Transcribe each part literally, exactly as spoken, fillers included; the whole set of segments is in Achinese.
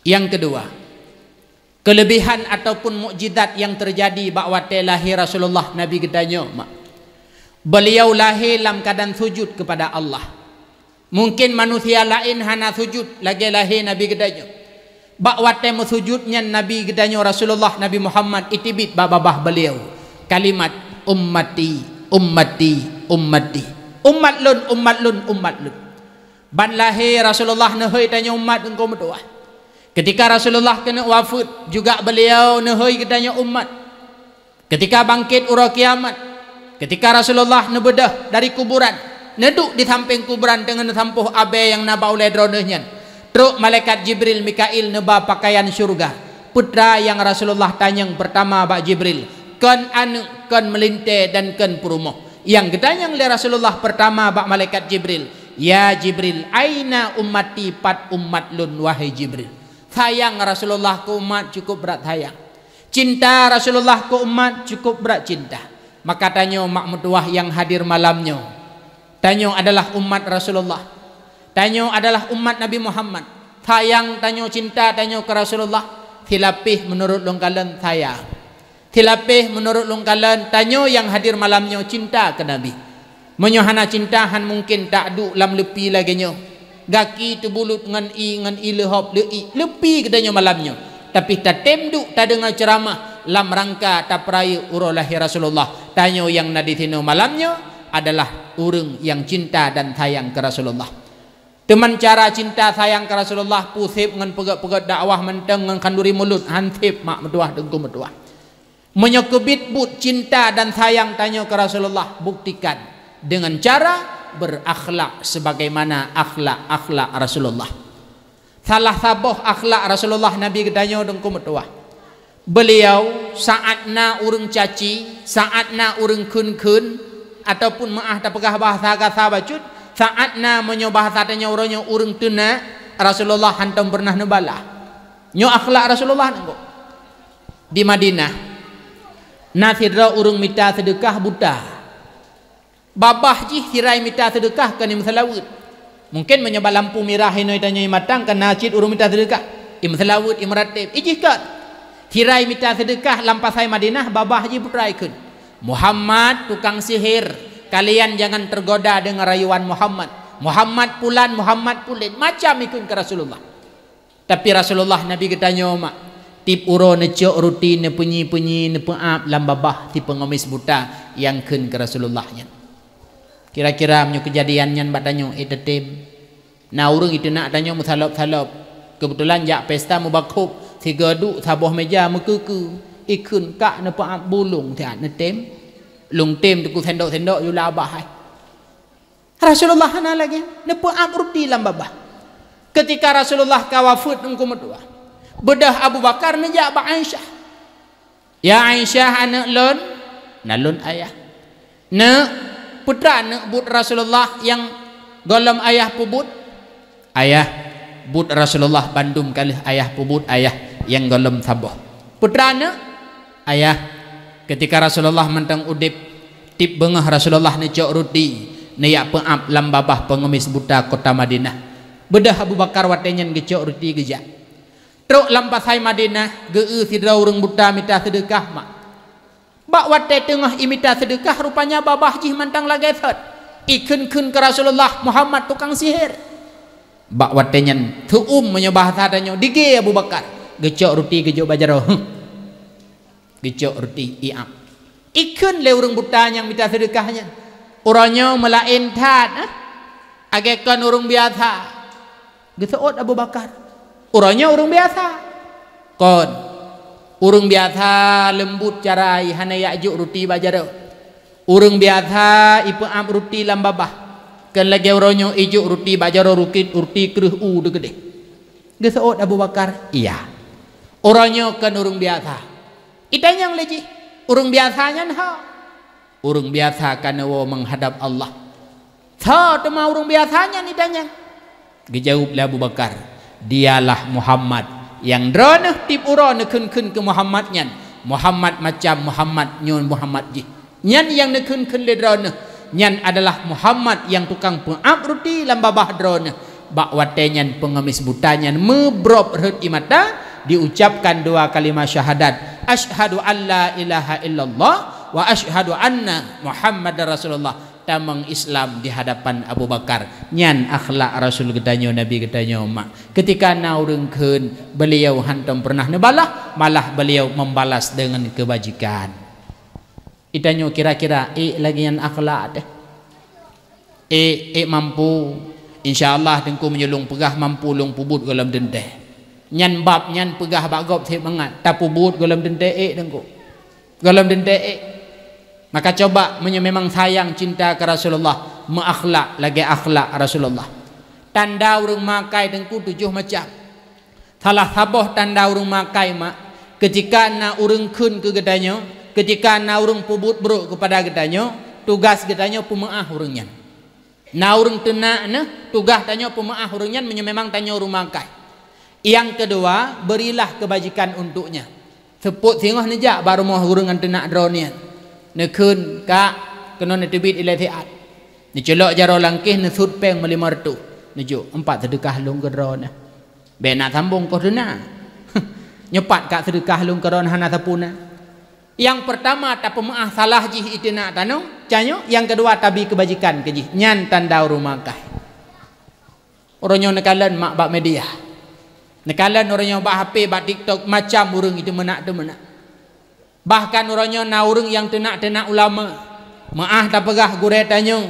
Nyang keudua, keuleubehan ataupun mukjizat nyang teujadi bak watée lahé Rasulullah Nabi geutanyoe, mak. Beuliau lahé lam keuadaan sujud keupada Allah. Mungken manusia laén hana sujud lagée lahé Nabi geutanyoe. Bak watée meusujud nyan Nabi geutanyoe Rasulullah Nabi Muhammad iteubiet bak babah beuliau kalimat, "Ummati, ummati, ummati." Umat lôn, umat lôn, umat lôn. Ban lahé Rasulullah neuhôi tanyoe umat, Teungku meutuah. Keutika Rasulullah keuneuk wafeuet, juga beuliau neuhôi geutanyoe umat. Keutika bangkét uroe kiamat, keutika Rasulullah neubeudôh dari kuburan, neuduek di sampéng kuburan deungon neusampôh abée nyang na bak ulée droeneuh nyan, trok malaikat Jibril, Mikail neuba peukayan syeuruga. Peue teuma nyang Rasulullah tanyong peurtama bak Jibril, kon aneuëk, kon meulintée, dan kon peurumoh. Nyang geutanyong lé Rasulullah peurtama bak malaikat Jibril, "Ya Jibril, aina ummati, pat umat lôn, wahai Jibril?" Sayang Rasulullah keu umat cukup brat sayang. Cinta Rasulullah keu umat cukup brat cinta. Maka tanyoe mak meutuwah nyang hadir malam nyoe, tanyoe adalah umat Rasulullah. Tanyoe adalah umat Nabi Muhammad. Sayang tanyoe, cinta tanyoe keu Rasulullah, silapéh meunurot lôn kalon sayang. Silapéh meunurot lôn kalon tanyoe nyang hadir malam nyoe cinta keu Nabi. Meunyoe hana cinta, han mungken taduek lam leupi lagée nyoe. Gaki teubulot ngon ie, ngon ie leuhop, leu-, leupi geutanyoe malam nyoe. Tapi tatem duek tadeungoe ceuramah lam rangka tapeurayeuk uroe lahé Rasulullah. Tanyoe nyang na disinoe malam nyoe adalah ureuëng nyang cinta dan sayang keu Rasulullah. Teuma cara cinta sayang keu Rasulullah peue seb ngon peugét-peugét dakwah mantong ngon khanduri mulod, han seb mak meutuwah, Teungku meutuwah. Meunyoe keubiet buet cinta dan sayang tanyoe keu Rasulullah, buktikan deungon cara berakhlak sebagaimana akhlak-akhlak Rasulullah. Salah saboh akhlak Rasulullah Nabi geutanyoe, Teungku meutuwah. Beuliau saát na ureuëng caci, saát na ureuëng kheun-kheun, ataupun meuáh tapeugah bahasa gasa bacut, saát na meunyoe bahasa tanyoe uroe nyoe ureuëng teunak, Rasulullah hantom peureunah neubalah. Nyoe akhlak Rasulullah, Teungku. Di Madinah, na sidroe ureuëng mita seudeukah buta. Babah jih sirai mita seudeukah keu jimeuseulaweuet. Mungken meunyoe bak lampu mirah inoe tanyoe matang, ka na cit ureuëng mita seudeukah, jimeuseulaweuet, jimeuratéb, ijih kon. Sirai mita seudeukah lam pasai Madinah, babah jih putra jikheun, "Muhammad tukang sihir, kalian jangan tergoda dengan rayuan Muhammad. Muhammad pulan, Muhammad pulen," macam jikheun keu Rasulullah. Tapi Rasulullah Nabi geutanyoe mak, tieb uroe neucok ruti, neupeunyi-peunyi, neupeuab lam babah si peungemis buta nyang kheun keu Rasulullah nyan. Kira-kira meunyoe keujadian nyan bak tanyoe, eh, teutem. Na ureuëng iteunak tanyoe meusalop-salop. Keubeutulan jak pesta mubakhob, sigoe duek saboh meja meukeue-keue, ikheun kak neupeuab bulong siat neutem. Lôn tem teungku sendok-sendok yula babah hai. Rasulullah hana lagée, neupeuab ruti lam babah. Keutika Rasulullah ka wafeuet, Teungku meutuwah, beudôh Abu Bakar neujak bak Aisyah. "Ya Aisyah, aneuëk lôn," "Na lôn, Ayah." "Neuk, peue teuma neuk buet Rasulullah nyang gohlom Ayah peubuet?" "Ayah, buet Rasulullah bandum ka lheueh Ayah peubuet, Ayah, nyang gohlom saboh." "Peue teuma neuk?" "Ayah, keutika Rasulullah mantong udeb, tieb beungoh Rasulullah neucok ruti, neujak peuab lam babah peungemis buta kota Madinah. Beudôh Abu Bakar watée nyan geucok ruti geujak. Trok lam pasai Madinah, geu-eu sidroe ureuëng buta mita seudeukah mak. Bak watée teungoh jimita seudeukah, rupanya babah jih mantong lagée sot. Jikheun-kheun keu Rasulullah, 'Muhammad tukang sihir.' Bak watée nyan, teuum meunyoe bahasa tanyoe, digée Abu Bakar, geucok ruti geujok bak jaroe. Huh. Geucok ruti, jiab. Jikheun lé ureuëng buta nyang mita seudeukah nyan, 'Uroe nyoe meulaén that, eh? Lagée kon ureuëng biasa.' Geuseuôt Abu Bakar, 'Uroe nyoe ureuëng biasa.' 'Kon, ureuëng biasa leumbot cara, hana jijok ruti bak jaroe. Ureuëng biasa jipeuab ruti lam babah. Kon lagée uroe nyoe jijok ruti bak jaroe, ruti kreueh u deukeudeh.' Geuseuôt Abu Bakar, 'Iya, uroe nyoe kon ureuëng biasa.' Jitanyong lé jih, 'Ureuëng biasa nyan ho?' 'Ureuëng biasa ka neuwoe meuhadab Allah.' 'Soe teuma ureuëng biasa nyan?' jitanyong. Geujaweueb lé Abu Bakar, 'Dialah Muhammad nyang droeneueh tieb uroe neukheun-kheun keu Muhammad nyan. Muhammad macam Muhammad nyoe Muhammad jih. Nyan nyang neukheun-kheun lé droeneueh, nyan adalah Muhammad nyang tukang peuab ruti lam babah droeneueh. Bak watée nyan peungemis buta nyan meubrôb rhot ie mata, diucapkan dua kalimah syahadat, "Asyhadu an la ilaha illallah wa asyhadu anna Muhammadar Rasulullah." Tamong Islam di hadapan Abu Bakar. Nyan akhlak Rasul geutanyoe, Nabi geutanyoe, mak. Keutika na ureuëng kheun, beuliau hántom peureunah neubalah, malah beuliau membalas deungon keubajikan. Geutanyoe kira-kira ék lagée nyan akhlak teuh? Ék, ék mampu. Insya Allah Teungku, meunyoe lôn peugah mampu lôn peubuet gohlom teuntée. Nyan bab nyan peugah bak gob seumangat, tapeubuet gohlom teuntée ék Teungku. Gohlom teuntée ék. Maka coba meunyoe memang sayang cinta keu Rasulullah, meuakhlak lagée akhlak Rasulullah. Tanda ureuëng makai Teungku tujoh macam. Salah saboh tanda ureuëng makai, mak, keutika na ureuëng kheun keu geutanyoe, keutika na ureuëng peubuet brôk keupada geutanyoe, tugaih geutanyoe peumeuáh ureuëng nyan. Na ureuëng teunak nyoe, tugaih tanyoe peumeuáh ureuëng nyan meunyoe memang tanyoe ureuëng makai. Nyang keudua, berilah keubajikan untuknya. Seupôt singoh neujak bak rumoh ureuëng nyang teunak droe nyan. Neukheun, "Kak, keunoe neuteubiet ilée siat." Neuculok jaroe langkéh, neusut péng meulimong reutôh. Neujok, "Empat seudeukah lôn keu droeneuh." Bék na sambong koh teuna. Nyoe pat ka seudeukah lôn keudroe hana sapeue na. Nyang peurtama tapeumeuáh salah jih i teunak tanoh, tanyoe, nyang keudua tabi keubajikan keu jih. Nyan tanda ureuëng makai. Uroe nyoe neukalon mak bak media. Neukalon uroe nyoe bak H P, bak TikTok, macam ureuëng itu meunak-teunak. Bahkan uroe nyoe na ureuëng nyang teunak-teunak ulama, meuáh tapeugah gurée tanyoe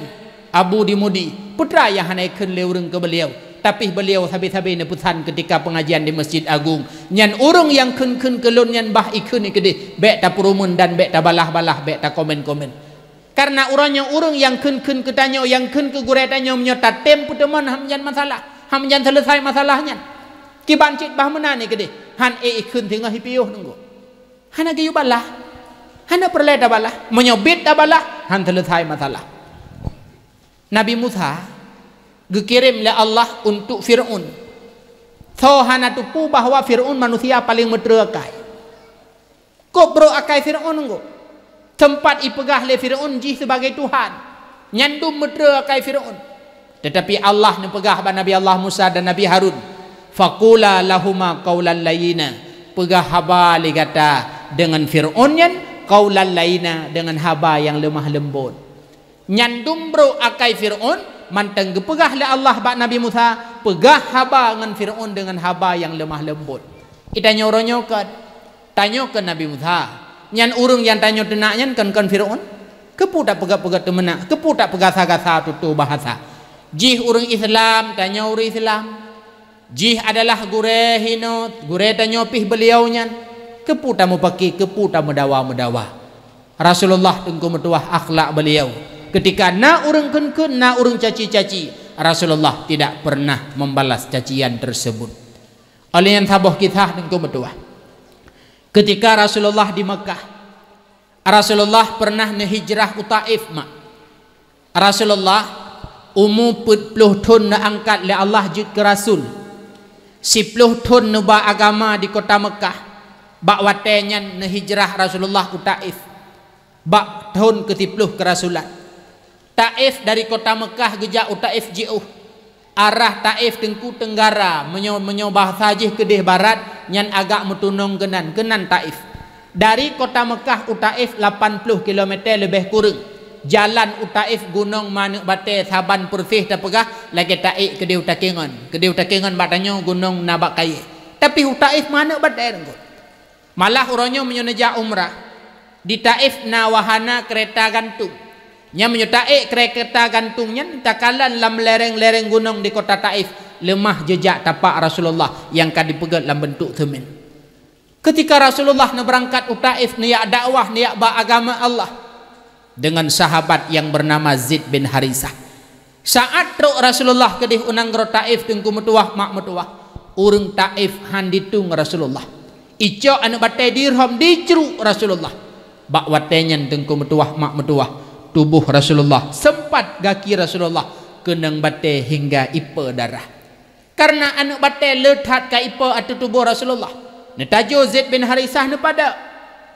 Abu di Mudi, peue teuma nyang hana ikheun lé ureuëng keu beuliau, tapi beuliau sabe-sabe neupeusan keutika peungajian di Masjid Agung. Nyan ureuëng nyang kheun-kheun keu lôn nyan bah ikheun i keudeh, bék tapeurumeun dan bék tabalah-balah, bék takomen-komen. Kareuna uroe nyoe ureuëng nyang kheun-kheun keu tanyoe, nyang kheun keu gurée tanyoe, meunyoe tatem peuteumon han meujan masalah, han meujan seuleusai masalah nyan. Kiban cit bah meunan i keudeh, han ék ikheun singoh i piôh Teungku. Hana geuyue balah. Hana peureulée tabalah. Meunyoe biet tabalah, han seuleusai masalah. Nabi Musa geukirém lé Allah untuk Fir'aun. Soe hana teupeue bahwa Fir'aun manusia paleng meutreu akai. Kok brôk akai Fir'aun Teungku? Teumpat ipeugah lé Fir'aun jih sibagai Tuhan. Nyan dum meutreu akai Fir'aun. Teutapi Allah neupeugah bak Nabi Allah Musa dan Nabi Harun, "Faqula lahuma qaulan layyina," peugah haba lé gata deungon Fir'aun nyan, "qaulan layyina," deungon haba nyang leumah leumbot. Nyan dum brôk akai Fir'aun, mantong geupeugah lé Allah bak Nabi Musa, "Peugah haba ngon Fir'aun deungon haba nyang leumah leumbot." Geutanyoe uroe nyoe kon, tanyoe keu Nabi Musa, nyan ureuëng nyang tanyoe teunak nyan kon-kon Fir'aun? Keupeue tapeugah-peugah teumeunak? Keupeue tapeugasah-gasah tutoe bahasa? Jih ureuëng Islam, tanyoe ureuëng Islam. Jih adalah gurée hinoe, gurée tanyoe pih beuliau nyan. Keupeue tameupaki, keupeue tameudawa-meudawa? Rasulullah Teungku meutuwah akhlak beuliau. Keutika na ureuëng kheun-kheun, na ureuëng caci-caci, Rasulullah tidak pernah membalas cacian tersebut. Óh lheueh nyan saboh kisah Teungku meutuwah. Keutika Rasulullah di Meukah, Rasulullah pernah neuhijrah u Taif, mak. Rasulullah umu peuet ploh thon neuangkat lé Allah jeuet keu rasul. Siploh thon neuba agama di kota Meukah. Bak watée nyan neuhijrah Rasulullah u Taif. Bak thon keusiploh keurasulan. Taif dari kota Meukah geujak u Taif jiôh. Arah Taif Teungku teunggara, meunyoe, meunyoe bahasa jih keudeh barat, nyan agak meutunong keunan, keunan Taif. Dari kota Meukah u Taif lapan ploh kilometer leubeh kureueng. Jalan u Taif gunong maneuek batée saban peureuseh tapeugah lagée taék keudeh u Takengon. Keudeh u Takengon bak tanyoe gunong na bak kayée. Tapi u Taif maneuek batée Teungku. Malah uroe nyoe meunyoe neujak umrah, di Taif na wahana keureta gantung. Nyan meunyoe taék keureta gantung nyan takalon lam lereng-lereng gunong di kota Taif, leumah jeujak tapak Rasulullah nyang ka dipeugét lam beuntuk seumen. Keutika Rasulullah neubeurangkat u Taif neuyak dakwah, neuyak ba agama Allah, deungon sahabat nyang beunama Zaid bin Harisah. Saat trok Rasulullah keudeh u nanggroe Taif Teungku meutuwah mak meutuwah, ureuëng Taif han ditueng Rasulullah. Icok aneuëk batée dirhom dicruk Rasulullah. Bak watée nyan Teungku meutuwah mak meutuwah, tuboh Rasulullah seumpat gaki Rasulullah keunong batée hingga ipe darah. Kareuna aneuëk batée le that ka ipe ateueh tuboh Rasulullah, neutajo Zaid bin Harisah neupadok,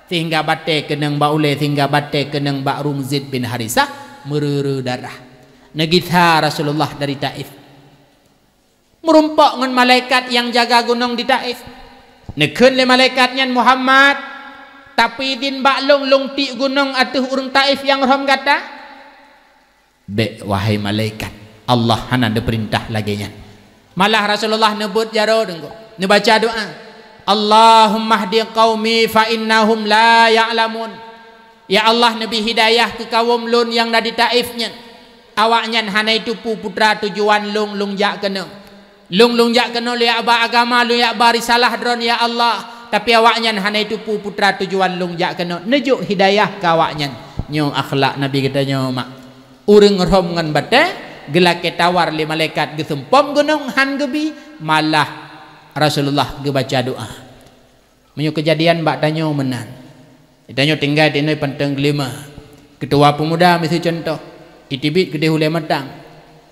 sehingga batée keunong bak ulée, sehingga batée keunong bak rueng Zaid bin Harisah meureu-reu darah. Neugisa Rasulullah dari Taif. Meurumpok ngon malaikat nyang jaga gunong di Taif. Neukheun lé malaikat nyan, "Muhammad, tapeuzin bak lôn, lôn tiek gunong ateueh ureuëng Taif nyang rhom gata?" "Bék, wahai malaikat, Allah hana neupeurintah lagée nyan." Malah Rasulullah neubeuet jaroe deungon neubaca doa, "Allahummahdi qaumi fa innahum la ya'lamun." "Ya Allah, neubi hidayah keu kawöm lôn nyang na di Taif nyan. Awaknyan hana jiteupeue peue teuma tujuan lôn, lôn jak keunoe. Lôn, lôn jak keunoe lôn jak ba agama, lôn jak ba risalah Droe, ya Allah. Tapi awaknyan hana jiteupeue peue teuma tujuan lôn jak keunoe. Neujok hidayah keu awaknyan." Nyoe akhlak Nabi geutanyoe, mak. Ureuëng rhom ngon batée, geulakée tawar lé malaikat, geuseumpom gunong han geubi, malah Rasulullah geubaca doa. Meunyoe keujadian bak tanyoe meunan, tanyoe tinggai di nanggroe Panton Geulima. Keutua peumuda miseue cuntoh, iteubiet keudeh ulée matang,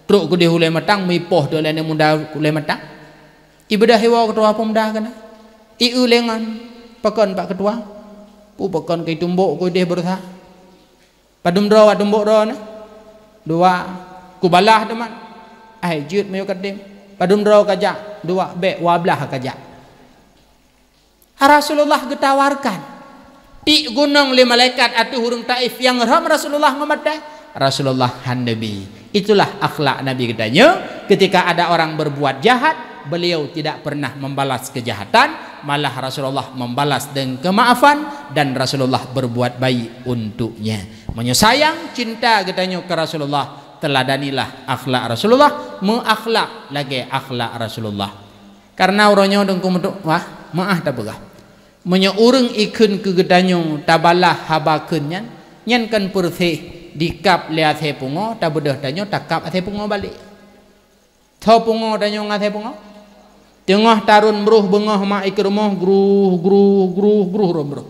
trok keudeh ulée matang, meuipoh teuk lé aneuëk muda ulée matang. Ibeudôh iwoe keutua peumuda keunan, ieu lé ngon pakon bak keutua, peue pakon keu itumbok keudeh beureusa. Padum droe katumbok droeneuh? Dua. Kubalaih teuma. Ai jeuet meunyoe ka tem. Padum droe kajak? Dua. Bék, dua blaih kajak. Rasulullah geutawarkan. Tiek gunong lé malaikat ateueh ureuëng Taif nyang rhom Rasulullah ngon batée, Rasulullah han neubi. Itulah akhlak Nabi geutanyoe, ketika ada orang berbuat jahat, beliau tidak pernah membalas kejahatan, malah Rasulullah membalas dengan kemaafan dan Rasulullah berbuat baik untuknya. Meunyoe sayang, cinta geutanyoe keu Rasulullah, teuladanilah akhlak Rasulullah, meuakhlak lagée akhlak Rasulullah. Karena uroe nyoe deungku meutuwah, meuáh tapeugah. Meunyoe ureuëng ikheun keu geutanyoe tabalah haba kheun nyan, nyan kan peureséh dikab lé asée pungoe, tabeudôh tanyoe takab asée pungoe balek. Tho pungoe tanyoe ngon asée pungoe. Teungoh tarôn broh beungoh mak ikeue rumoh, gruh, gruh, gruh, gruh rhom broh.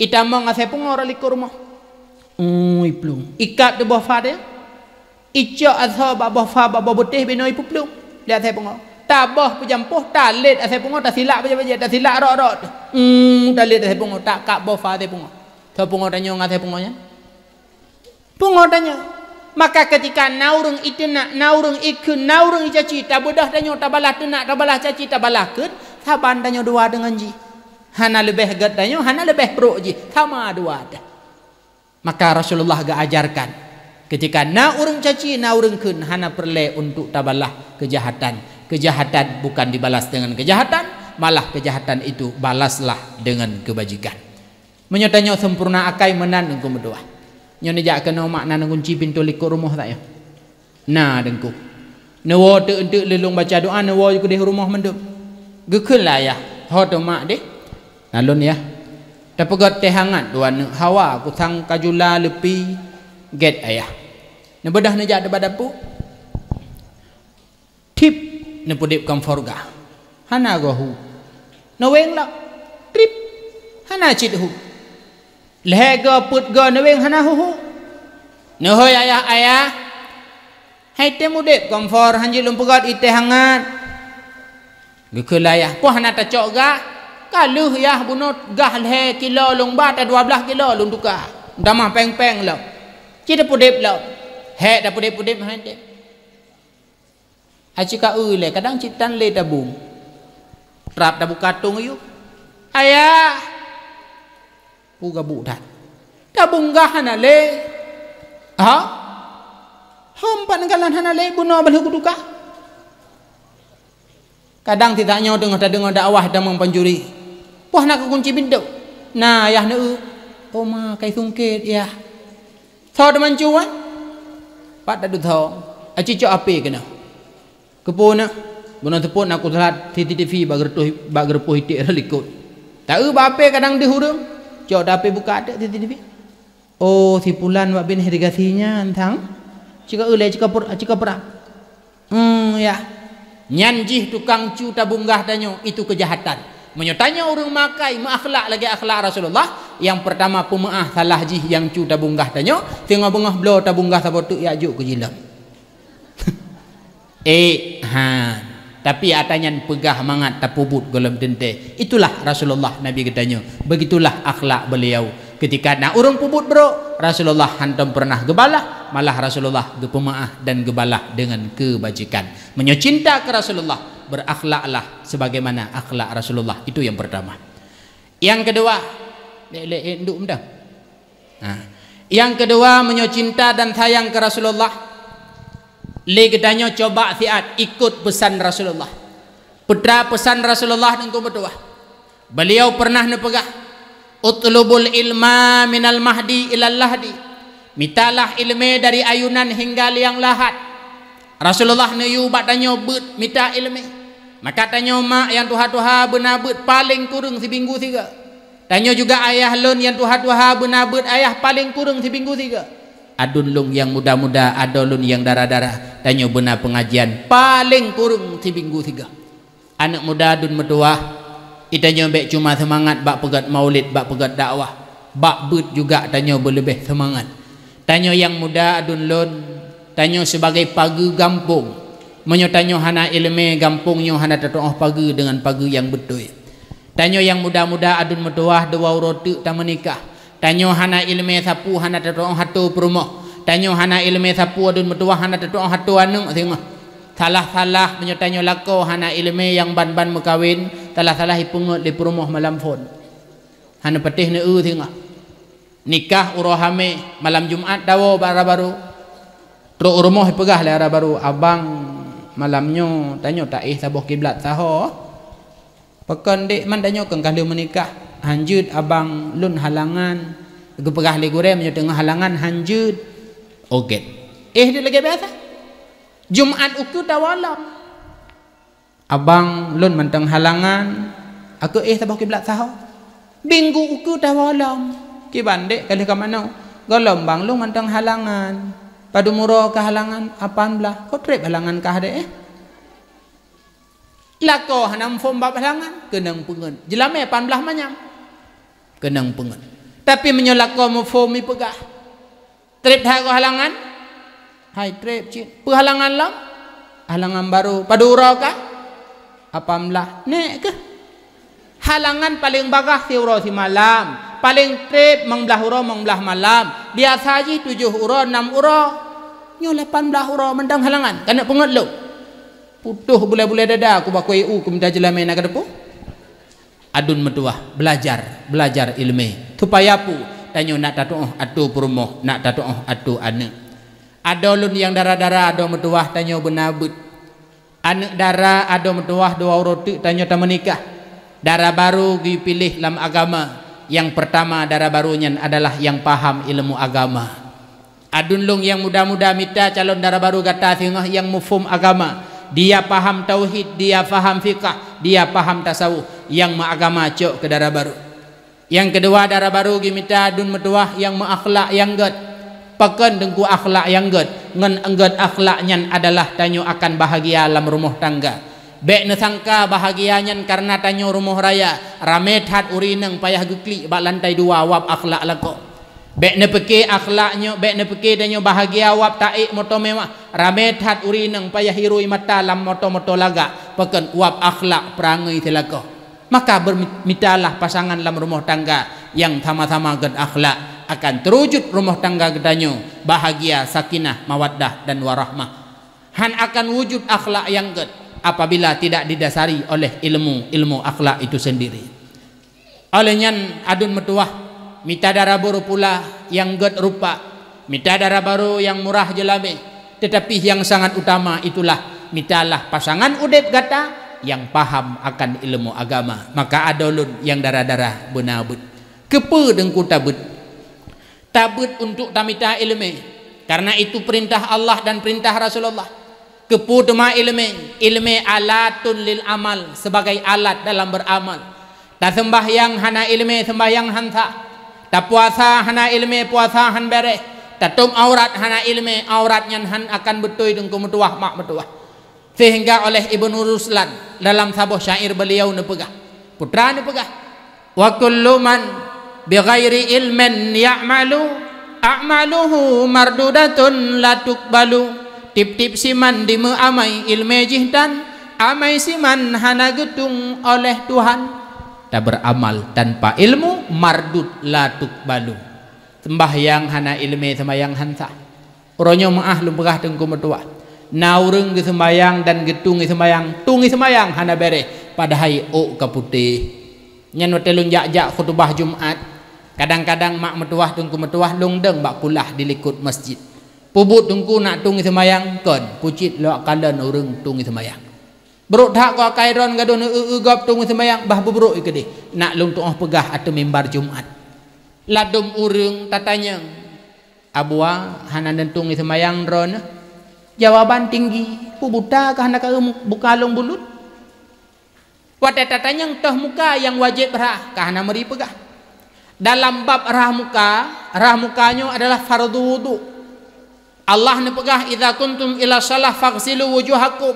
Itamong asée pungoe rot likot rumoh. Ui plueng. Ikab di boh fa teuh. Icok asoe bak boh fa, bak boh beutéh, binoe ipeuplueng lé asée pungoe. Taboh peujampoh, talét asée pungoe, tasilak bajée-bajée, tasilak rot-rot. Hmm, talét asée pungoe, takab boh fa asée pungoe. Soe pungoe tanyoe ngon asée pungoe nyan? Pungoe tanyoe. Maka keutika na ureuëng iteunak, na ureuëng ikheun, na ureuëng icaci, tabeudôh tanyoe, tabalah teunak, tabalah caci, tabalah kheun, saban tanyoe dua deungon jih. Hana leubeh gét tanyoe, hana leubeh brok jih, sama dua teuh. Maka Rasulullah geuajarkan, keutika na ureuëng caci, na ureuëng kheun, hana peureulée untuk tabalah keujahatan. Keujahatan bukan dibalas dengan keujahatan, malah keujahatan itu balaslah dengan keubajikan. Meunyoe tanyoe sempurna akai meunan deungku meutuwah. Nyoe neujak keunoe mak na neugunci pintoe likot rumoh tanyoe. Na deungku. Neuwoe teuk-teuk lé lôn baca doa, neuwoe keudeh rumoh mandum. Geukheun lé ayah, "Ho teuma mak deh?" "Na lôn yah." "Tapeugét teh hangat dua neuk hawa, kusang kajula leupi gét ayah." Neubeudôh neujak bak dapu. Tip, neupeudeb kamfor gah. Hana goe hu. Neuweng lom. Trip. Hana cit hu. Lhée goe peuet goe neuweng hana hu-hu. Neuhôi ayah-ayah. Hai tem udeb kamfor hanjeuet lôn peugét iteh hangat. Geukheun lé ayah, "Poh hana tacok gah? Ka lheueh yah bunoe gah lhée kilo lôn ba, ta dua blaih kilo lôn tuka. Tamah péng-péng lom. Ci tapeudeb lom." Hék tapeudeb-peudeb hai tem. Aci ka eu lé, kadang cit tan lé tabung. Trap tabuka tong yue. Ayah! Pu gabuk that. Tabung gah hana lé. Ha? Hom pat neugalan hana lé, bunoe balheuh kutuka. Kadang teutak nyoe teungoh tadeungoe dakwah tamong pancuri. Poh na keukunci pintoe. Na yah neu. Oma kai sungkét yah. Tho teuma cuan. Pat tadu tho. Aci cok api keunoe. Keupeue na? Bunoe teupot na kusalat C C T V bak geureutoh, bak geureupoh iték rot likot. Taeu bak api kadang deuh ureuëng. Cok da api buka até C C T V. Oh, si pulan bak bin irigasi nyan sang. Cika ulée, cika per-, cika perang. Hmm, ya. Nyan jih tukang cu tabung gah tanyoe, itu keujahatan. Meunyoe tanyoe ureuëng makai meuakhlak lagée akhlak Rasulullah, nyang peurtama peumeuáh salah jih nyang cu tabung gah tanyoe, singoh beungoh bloe tabung gah saboh teuk jak jok keu jilom. Eh, ha. Tapi ata nyan peugah mangat tapeubuet gohlom teuntée. Itulah Rasulullah Nabi geutanyoe. Begitulah akhlak beliau. Ketika na ureuëng peubuet brok, Rasulullah hantom pernah geubalah, malah Rasulullah geupeumaáh dan geubalah dengan kebajikan. Meunyoe cinta keu Rasulullah, berakhlaklah sebagaimana akhlak Rasulullah. Itu yang pertama. Yang kedua, lé-lé, eh, nduk mudah. Nah, yang kedua, meunyoe cinta dan sayang keu Rasulullah, lé geutanyoe coba siat ikut pesan Rasulullah. Peue teuma pesan Rasulullah Teungku meutuah? Beliau pernah neupeugah, "Utlubul ilma minal mahdi ilal lahdi." Mitalah ilmé dari ayunan hingga liang lahat. Rasulullah neuyue bak tanyoe beuet mita ilmé. Maka tanyoe mak nyang tuha-tuha beuna beuet paleng kureueng sibinggu sigoe. Tanyoe juga ayah lôn nyang tuha-tuha beuna beuet ayah paleng kureueng sibinggu sigoe. Aduen lôn nyang muda-muda, adoe lôn nyang dara-dara, tanyoe beuna peungajian paleng kureueng sibinggu sigoe. Aneuëk muda aduen meutuah, geutanyoe bék cuma seumangat bak peugét maulid, bak peugét dakwah, bak beuet juga tanyoe beuleubeh seumangat. Tanyoe nyang muda aduen lôn, tanyoe sibagai pageue gampông. Meunyoe tanyoe hana iéleumé, gampông nyoe hana tatuoh pageue deungon pageue nyang beutôi. Tanyoe nyang muda-muda aduen meutuah, dua uroe teuk tameunikah. Tanyoe hana iéleumé, sapeue hana tatuoh atô peurumoh. Tanyoe hana iéleumé, sapeue aduen meutuah hana tatuoh atô aneuëk singoh. Salah-salah meunyoe tanyoe lakoe hana iéleumé nyang ban-ban meukawen, salah-salah jipeungét lé peurumoh malam phon. Hana patéh neu-eu singoh. Nikah uroe hamé, malam Jumat tawoe bak dara barô. Trok u rumoh jipeugah lé dara barô, "Abang, malam nyoe tanyoe taéh saboh kiblat saho." "Pakon, Dek, man tanyoe kon ka lheueh meunikah?" "Han jeuet, Abang, lôn halangan." Geupeugah lé gurée meunyoe teungoh halangan, "Han jeuet." Ogét. Éh deuek lagée biasa. Jumat ukeue tawoe lom. "Abang, lôn mantong halangan." "Akeue éh saboh kiblat saho." "Minggu ukeue tawoe lom." "Kiban, Dek, ka lheueh ka manoe?" "Gohlom, Bang, lôn mantong halangan." "Padum uroe kah halangan?" "Lapan blaih." "Kon treb halangan kah, Dek, éh?" Lakoe hana muphom bab halangan, keunong peungét. Jeulamé lapan blaih manyam, keunong peungét. Tapi meunyoe lakoe muphom jipeugah, "Treb that kah halangan?" "Hai, treb cit." "Peue halangan lom?" "Halangan barô." "Padum uroe kah?" "Lapan blaih." "Nék keuh." Halangan paleng bagaih siuroe simalam, paleng treb limong blaih uroe limong blaih malam, biasa jih tujoh uroe nam uroe. Nyoe lapan blaih uroe mantong halangan, ka neuk peungét lom. Putôh bulée-bulée dada kubakoi u kumita jeulamé na ka teupeu. Aduen meutuwah, beulajar, beulajar iéleumé. Supaya peue? Tanyoe nak tatuoh atô peurumoh, nak tatuoh atô aneuëk. Adoe lôn nyang dara-dara, adoe meutuwah, tanyoe beuna beuet. Aneuëk dara, adoe meutuwah, dua uroe teuk tanyoe tameunikah. Dara barô geupiléh lam agama. Nyang peurtama dara barô nyan adalah nyang paham iéleumé agama. Aduen lôn nyang muda-muda, mita calon dara barô gata singoh nyang muphom agama, dia paham tauhid, dia paham fiqah, dia paham tasawuf, nyang meuagama cok keu dara barô. Nyang keudua, dara barô geumita aduen meutuwah nyang meuakhlak nyang gét. Pakon Teungku akhlak nyang gét? Ngon gét akhlak nyan adalah tanyoe akan bahagia lam rumoh tangga. Bék neusangka bahagia nyan kareuna tanyoe rumoh raya, ramé that ureuëng inong payah geuklik bak lantai dua wab akhlak lakoe. Bék neupike akhlak nyoe, bék neupike tanyoe bahagia wab taék moto mewah, ramé that ureuëng inong payah hirui mata lam moto-moto lagak, pakon wab akhlak peurangui silakoe. Maka beurmi-, mitalah pasangan lam rumoh tangga nyang sama-sama gét akhlak, akan teurujut rumoh tangga geutanyoe bahagia, sakinah, mawaddah, dan warahmah. Han akan wujud akhlak nyang gét apabila tidak didasari oleh ilmu, ilmu akhlak itu sendiri. Óh lheueh nyan aduen meutuwah, mita dara barô pula nyang gét rupa, mita dara barô nyang murah jeulamé, teutapi nyang sangat utama itulah mitalah pasangan udeb gata nyang paham akan ilmu agama. Maka adoe lôn nyang dara-dara beuna beuet. Keupeue Teungku tabeuet? Tabeuet untuk tamita iéleumé, kareuna itu peurintah Allah dan peurintah Rasulullah. Keupeue teuma iéleumé? Iéleumé alatun lil amal, sebagai alat dalam beramal. Taseumbahyang hana iéleumé, seumbahyang han sah. Tapuasa hana iéleumé, puasa han béréh. Tatôb aurat hana iéleumé, aurat nyan han akan beutôi Teungku meutuwah, mak meutuwah. Sehingga oleh Ibnu Ruslan dalam saboh syair beliau neupeugah, putra neupeugah, "Wa kullu man bighairi ilmin ya'malu, a'maluhu mardudatun la tuqbalu." Tiep-tiep siman dimeuamai iéleumé jih tan, amai siman hana geutung oleh Tuhan. Taberamal tanpa ilmu, mardud la tuqbalu. Seumbahyang hana iéleumé, seumbahyang han sah. Uroe nyoe meu'ah lôn peugah teungku meutuwah, na ureuëng geusumbayang dan geutung sumbayang, tung sumbayang hana béréh, padahai ôk ka putéh. Nyan watée lôn jak-jak khutubah Jumat, kadang-kadang mak meutuwah teungku meutuwah lôn deueng bak kulah di likot masjid. Peubuet teungku nak tung sumbayang kon, pucit lok kalon ureuëng tung sumbayang. Brok that keu akai droen gadôh neu-eu-eu gob tung sumbayang, bah beubrok keudeh. Nak lôn tuoh peugah ateueh mimbar Jumat. Ladôm ureuëng tatanyong, "Abua, hana neutung sumbayang droeneuh?" Jawaban tinggi, "Peue buta kah hana ka buka lôn bulut?" Watée tatanyong toh muka nyang wajéb rhah, ka hana meuri peugah. Dalam bab rhah muka, rhah muka nyoe adalah fardu wudhu. Allah neupeugah, "Idza kuntum ila shalah faghsilu wujuhakum."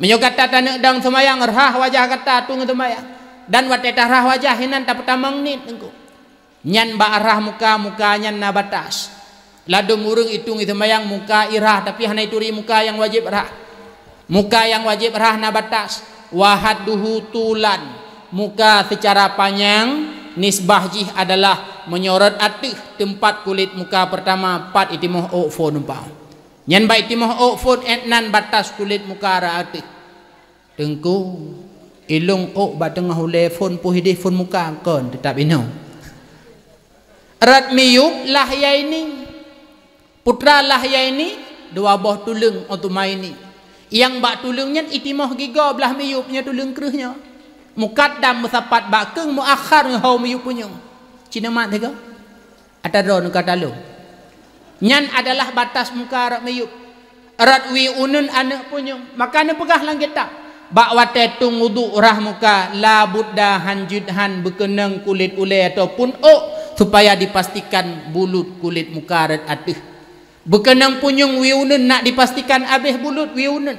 Meunyoe gata taneuk dong seumayang, rhah wajah gata tung seumayang. Dan watée tarhah wajah, hinan tapeutamong niet teungku. Nyan bak rhah muka, muka nyan na batas. Ladôm ureuëng itueng seumayang muka irhah, tapi hana ituri muka nyang wajéb rhah. Muka nyang wajéb rhah na batas. Wa hadduhu tulan, muka seucara panyang, nisbah jih adalah meunyoe rot ateueh teumpat kulét muka peurtama pat itimoh ôk phon umpama. Nyan bak itimoh ôk phon, 'et nan batas kulét muka rot ateueh. Teungku, ilong ôk bak teungoh ulée phon, peuh ideh phon muka kon teutap inoe. Rot miyueb lah yai ni. Putra lah yai ni, dua boh tuleueng Utsmaini. Nyang bak tuleueng nyan itimoh gigoe blah miyueb nyoe tuleueng kreueh nyoe. Mukaddam meusapat bak keueng, muakhar ngon ho miyueb punyueng. Cina mat tiga. Ata droe neuka talong. Nyan adalah batas muka rot miyueb. Rot wie uneuen aneuëk punyueng. Maka neupeugah lam kitab, bak watée tueng wudhu rhah muka, la budda han jeuet han beukeunong kulét ulée ataupun ôk, supaya dipastikan bulut kulét muka rot ateueh. Beukeunong punyueng wie uneuen nak dipastikan abéh bulut wie uneuen,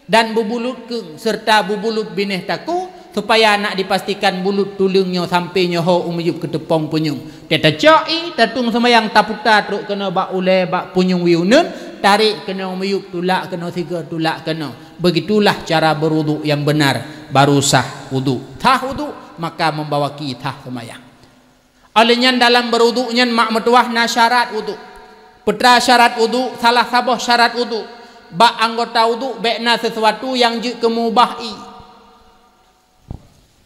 dan beubulut keueng serta beubulut binéh takue, supaya nak dipastikan bulut tuleueng nyoe sampoe nyoe ho u miyueb keuteupong punyueng. Teuh tacok ié, tatueng seumayang, taputa trok keunoe bak ulée, bak punyueng wie uneuen, tarek keunoe u miyueb, tulak keunoe sigoe, tulak keunoe. Begitulah cara berwudhu yang benar, baru sah wudhu. Sah wudhu, maka membawaki sah seumayang. Óh lheueh nyan, dalam berwudhu nyan mak meutuwah na syarat wudhu. Peue teuma syarat wudhu? Salah saboh syarat wudhu, bak anggota wudhu bék na sesuatu nyang jeuet keu meubah ié.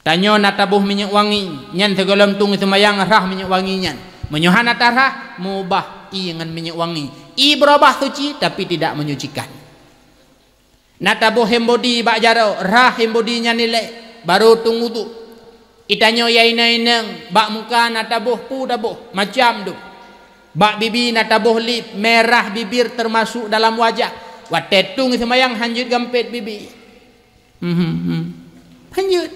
Tanyoe na taboh minyeuk wangi, nyan sigohlom tueng seumayang rhah minyeuk wangi nyan. Meunyoe hana tarhah, meubah ié ngon minyeuk wangi. Ié beurubah suci, tapi tidak menyucikan. Na taboh hand body bak jaroe, rhah hand body nyan ilée, baru tueng wudhu. Geutanyoe nyang inong-inong, bak muka na taboh peue taboh, macam dum. Bak bibi na taboh lip, merah bibir termasuk dalam wajah. Watée tueng seumayang han jeuet gampét bibi. Mhm, mhm. Han jeuet.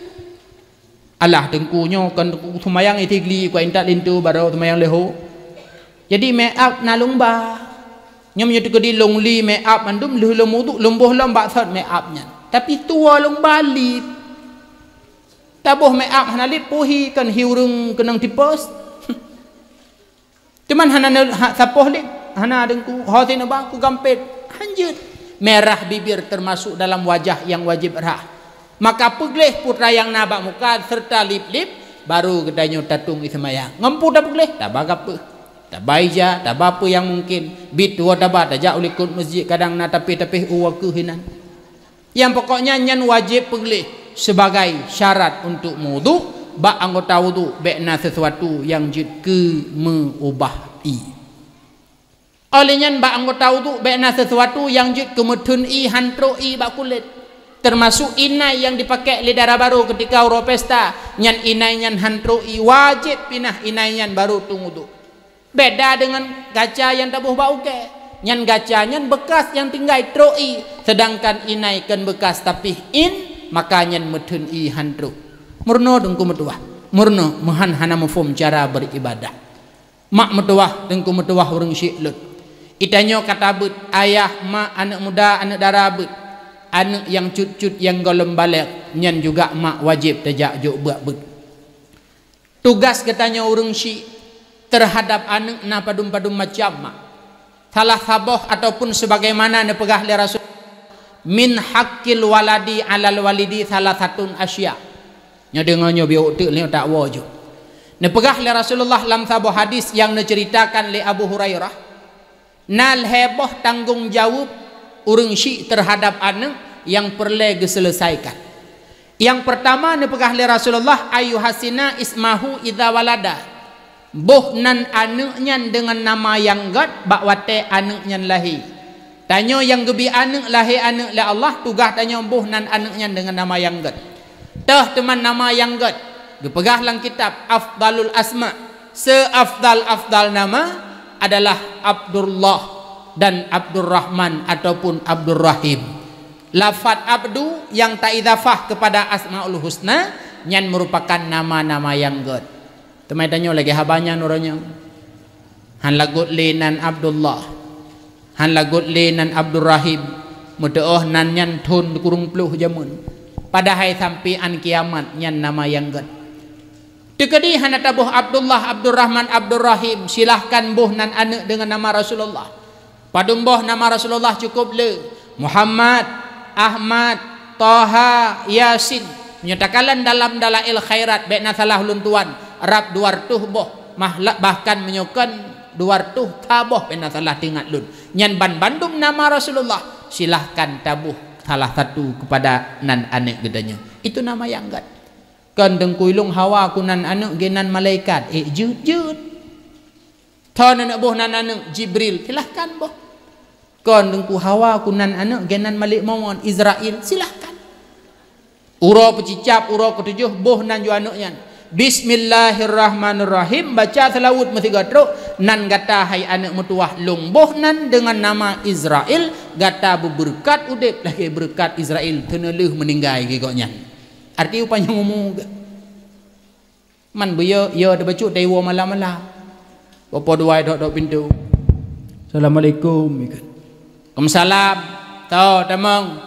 Alah, teungku nyoe kon teungku seumayang itigli, kuat intat linto baroe seumayang leuho. Jadi make up na lôn ba. Nyoe meunyoe teukeudi lôn li make up mandum lheueh lôn wudhu, lôn boh lom bak sot make up nyan. Tapi tuwoe lôn ba lip. Taboh make up hana lip, peuhi kon hi ureuëng keunong tipes. Teuma hana ne-, ha, sapoh lip, hana deungku, ho sineuba ku gampét, han jeuet. Merah bibir termasuk dalam wajah nyang wajéb rhah. Maka peugleh peue teuma nyang na bak muka serta lip-lip, baru geutanyoe tatueng seumayang. Ngon peue tapeugléh? Taba gapeue. Taba ija, taba peue nyang mungkin. Biet tuwoe taba tajak u likot masjid, kadang na tapéh-tapéh u wakeuh inan. Nyang pokoknya nyan wajéb peugleh sebagai syarat untuk mewudhu, bak anggota wudhu bék na sesuatu nyang jeuet keu meubah ié. Óh lheueh nyan bak anggota wudhu bék na sesuatu nyang jeuet keu meutheun ié, han trok ié bak kulét. Termasuk inai nyang dipakék lé dara barô keutika uroe pesta, nyan inai nyan han trok ié, wajéb pinah inai nyan barô tueng wudhu. Beda deungon gaca nyang taboh bak ukée. Nyan gaca nyan beukas nyang tinggai trok ié, seudangkan inai kon beukas tapih in, maka nyan meutheun ié han trok. Meurunoe teungku meutuwah, meurunoe meuhan hana muphom cara beribadah. Mak meutuwah, teungku meutuwah ureuëng syik lôn. Geutanyoe ka tabeuet, ayah, mak, aneuëk muda, aneuëk dara beuet, aneuëk nyang cut-cut nyang gohlom balek, nyan juga mak wajéb tajak jok beuet-beuet. Tugas geutanyoe ureuëng syik teuhadab aneuëk na padum-padum macam mak. Salah saboh ataupun sebagaimana neupeugah lé Rasul, "Min haqqil waladi 'alal walidi salasatun asya." Nyoe deungoe nyoe biôk teuk lé tak woe ju. Neupeugah lé Rasulullah lam saboh hadis nyang neuceuritakan lé Abu Hurairah, na lhée boh tanggong jaweueb ureuëng syik teuhadab aneuëk nyang peureulée geuseuleusaikan. Nyang peurtama neupeugah lé Rasulullah, "Ayyuhasina ismahu idza walada." Boh nan aneuëk nyan deungon nama nyang gét bak watée aneuëk nyan lahé. Tanyoe nyang geubi aneuëk, lahé aneuëk lé Allah, tugaih tanyoe boh nan aneuëk nyan deungon nama nyang gét. Toh teuma nama nyang gét, geupeugah lam kitab, afdalul asma, seafdal-afdal nama adalah Abdullah dan Abdurrahman ataupun Abdurrahim. Lafat abdu nyang taidhafah keupada Asmaul Husna nyan meurupakan nama-nama nyang gét. Teuma tanyoe lagée haba nyan uroe nyoe. Han lagot lé nan Abdullah, han lagot lé nan Abdurrahim, meuteuôh nan nyan thon kureueng ploh jameun. Padahai sampoe án kiamat nyan nama nyang gét. Teukeudi hana taboh Abdullah, Abdurrahman, Abdurrahim, silahkan boh nan aneuëk deungon nama Rasulullah. Padum boh nama Rasulullah cukup le, Muhammad, Ahmad, Toha, Yasin. Meunyoe takalon dalam Dalail Khairat, bék na salah ulôn tuan, rab dua reutôh boh, mahla-, bahkan meunyoe kon dua reutôh ka boh bék na salah teuingat lôn. Nyan ban bandum nama Rasulullah, silahkan taboh salah satu keupada nan aneuëk geutanyoe. Itu nama nyang gét. Kon Teungku, ilôn hawa ku nan aneuëk geunan malaikat, ék jeuet-jeuet. Thon aneuëk boh nan aneuëk Jibril, silahkan boh. Kon Teungku, hawa ku nan aneuëk geunan Malik Mawon, Izrail, silahkan. Uroe peucicab, uroe keutujôh, boh nan ju aneuëk nyan. Bismillahirrahmanirrahim, baca seulaweuet meusigoe trok, nan gata hai aneuëk meutuwah lôn boh nan deungon nama Izrail, gata beubeureukat udeb lagée beureukat Izrail teuneulheueh meuninggai geuh gobnyan. Arti upanyang umu geuh. Man beuyo, yo teubacut dari woe malam-malam. Bapak dua dok-dok pintu. "Assalamualaikum," ikut. "Waalaikumsalam." "Tho, tamong."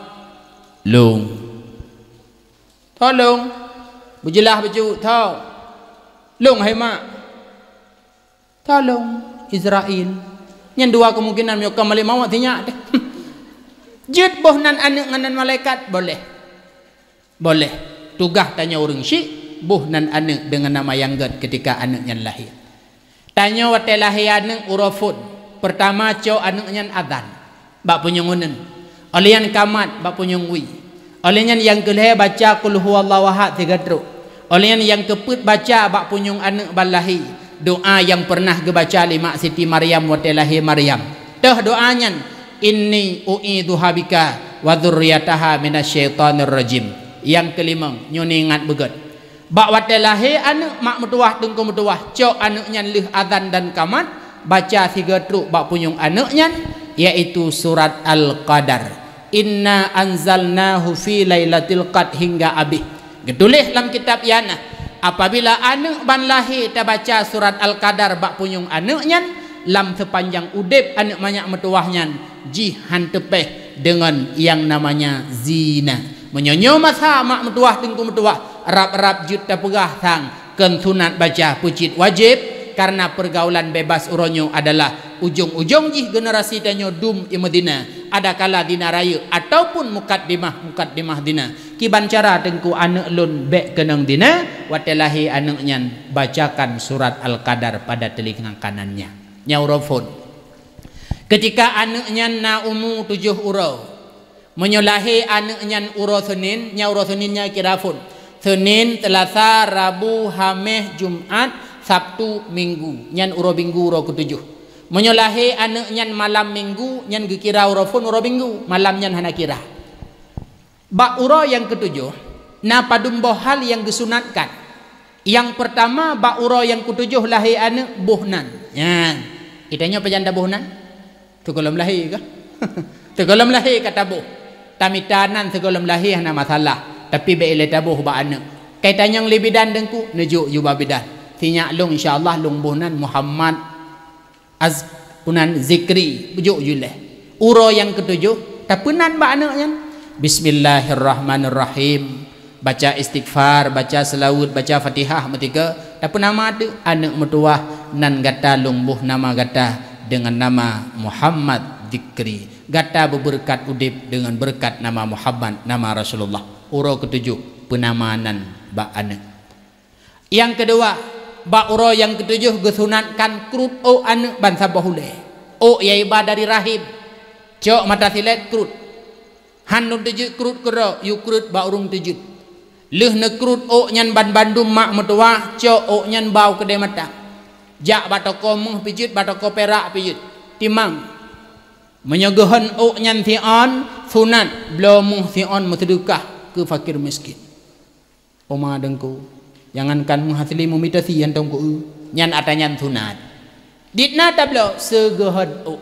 "Lôn." "Tho lôn." Beujeulaih bacut, "Tho." "Lôn hai mak." "Tho lôn." Izrail. Nyan dua kemungkinan, meunyoe ka Malik Mawon sinyak deh. Jeuet boh nan aneuëk ngon nan malaikat, boleh. Boleh. Tugaih tanyoe ureuëng syik, boh nan aneuëk deungon nama nyang gét keutika aneuëk nyan lahé. Tanyoe watée lahé aneuëk uroe phon, peurtama cok aneuëk nyan azan bak punyueng uneuen. Óh lheueh nyan kamat bak punyueng wie. Óh lheueh nyan nyang keu lhée baca Qul Huwallahu Ahad sigoe trok. Óh lheueh nyan nyang keupeuet baca bak punyueng aneuëk ban lahé, doa nyang peureunah geubaca lé mak Siti Maryam watée lahé Maryam. Toh doa nyan, "Inni u'idzuha bika wa dzurriyyataha minasy syaithanir rajim." Nyang keulimong, nyoe neuingat beugét. Bak watée lahé aneuëk, mak meutuwah, teungku meutuwah, cok aneuëk nyan lheueh azan dan kamat, baca sigoe trok bak punyueng aneuëk nyan, yaitu surat Al-Qadar. "Inna anzalnahu fi lailatil qadr," hingga abéh. Geutuléh lam kitab Ianah, apabila aneuëk ban lahé tabaca surat Al-Qadar bak punyueng aneuëk nyan, lam seupanjang udeb aneuëk manyak meutuwah nyan jih han teupéh deungon nyang namanya zina. Meunyoe nyoe masa mak meutuwah, teungku meutuwah, rab-rab jeuet tapeugah sang, kon sunat baca, peucit wajéb, karena peurgaulan bebas uroe nyoe adalah ujong-ujong jih generasi tanyoe dum i meuzina, adakala zina rayeuk ataupun mukadimah-mukadimah zina. Kiban cara teungku aneuëk lôn bék keunong zina, watée lahé aneuëk nyan bacakan surat Al-Qadar pada teulinga kanannya. Nyan uroe phon. Keutika aneuëk nyan na umu tujôh uroe, meunyoe lahé aneuëk nyan uroe Senin, nyan uroe Senin nyan kira phon. Senin, Seulasa, Rabu, Haméh, Jumat, Sabtu, Minggu. Nyan uroe Minggu, uroe keutujôh. Meunyoe lahé aneuëk nyan malam Minggu, nyan geukira uroe phon uroe Minggu. Malam nyan hana kira. Bak uroe nyang keutujôh, na padum boh hal nyang geusunatkan. Nyang peurtama, bak uroe nyang keutujôh lahé aneuëk, boh nan. Nyan. Geutanyoe pajan taboh nan? Sigohlom lahé kah? Sigohlom lahé ka taboh. Tamita nan sigohlom lahé hana masalah, tapi bék ilée taboh bak aneuëk. Ka itanyong lé bidan teungku, neujok ju bak bidan. Sinyak lôn, insya Allah lôn boh nan Muhammad Az-, punan Zikri, beujok ju lé. Uroe nyang keutujôh, tapeunan bak aneuëk nyan. Bismillahirrahmanirrahim. Baca istighfar, baca seulaweuet, baca Fatihah meutika, tapeunama teuk aneuëk meutuwah nan gata, lôn boh nama gata deungon nama Muhammad Zikri. Gata beubeureukat udeb deungon beureukat nama Muhammad, nama Rasulullah. Uroe keutujôh peunama nan bak aneuëk. Nyang keudua, Bak uroe nyang keutujôh geusunatkan krut ôk aneuk ban saboh ulée. Ôk nyang iba dari rahim. Cok mata silét krut. Han lôn teujeuet krut keudroe, yue krut bak ureuëng teujeuet. Lheueh neukrut ôk nyan ban bandum mak meutuwah, cok ôk nyan ba u keudée mata. Jak bak toko méuh pijeuet, bak toko pirak pijeuet. Timang. Meunyoe geuhon ôk nyan siôn, sunat, bloe méuh siôn meuseudeukah keu fakir miskin. Oma Teungku, jangankan meuhasli meumitasi nyang tông ku-eu, nyan ata nyan sunat. Dit na tabloe seugeuhon ôk.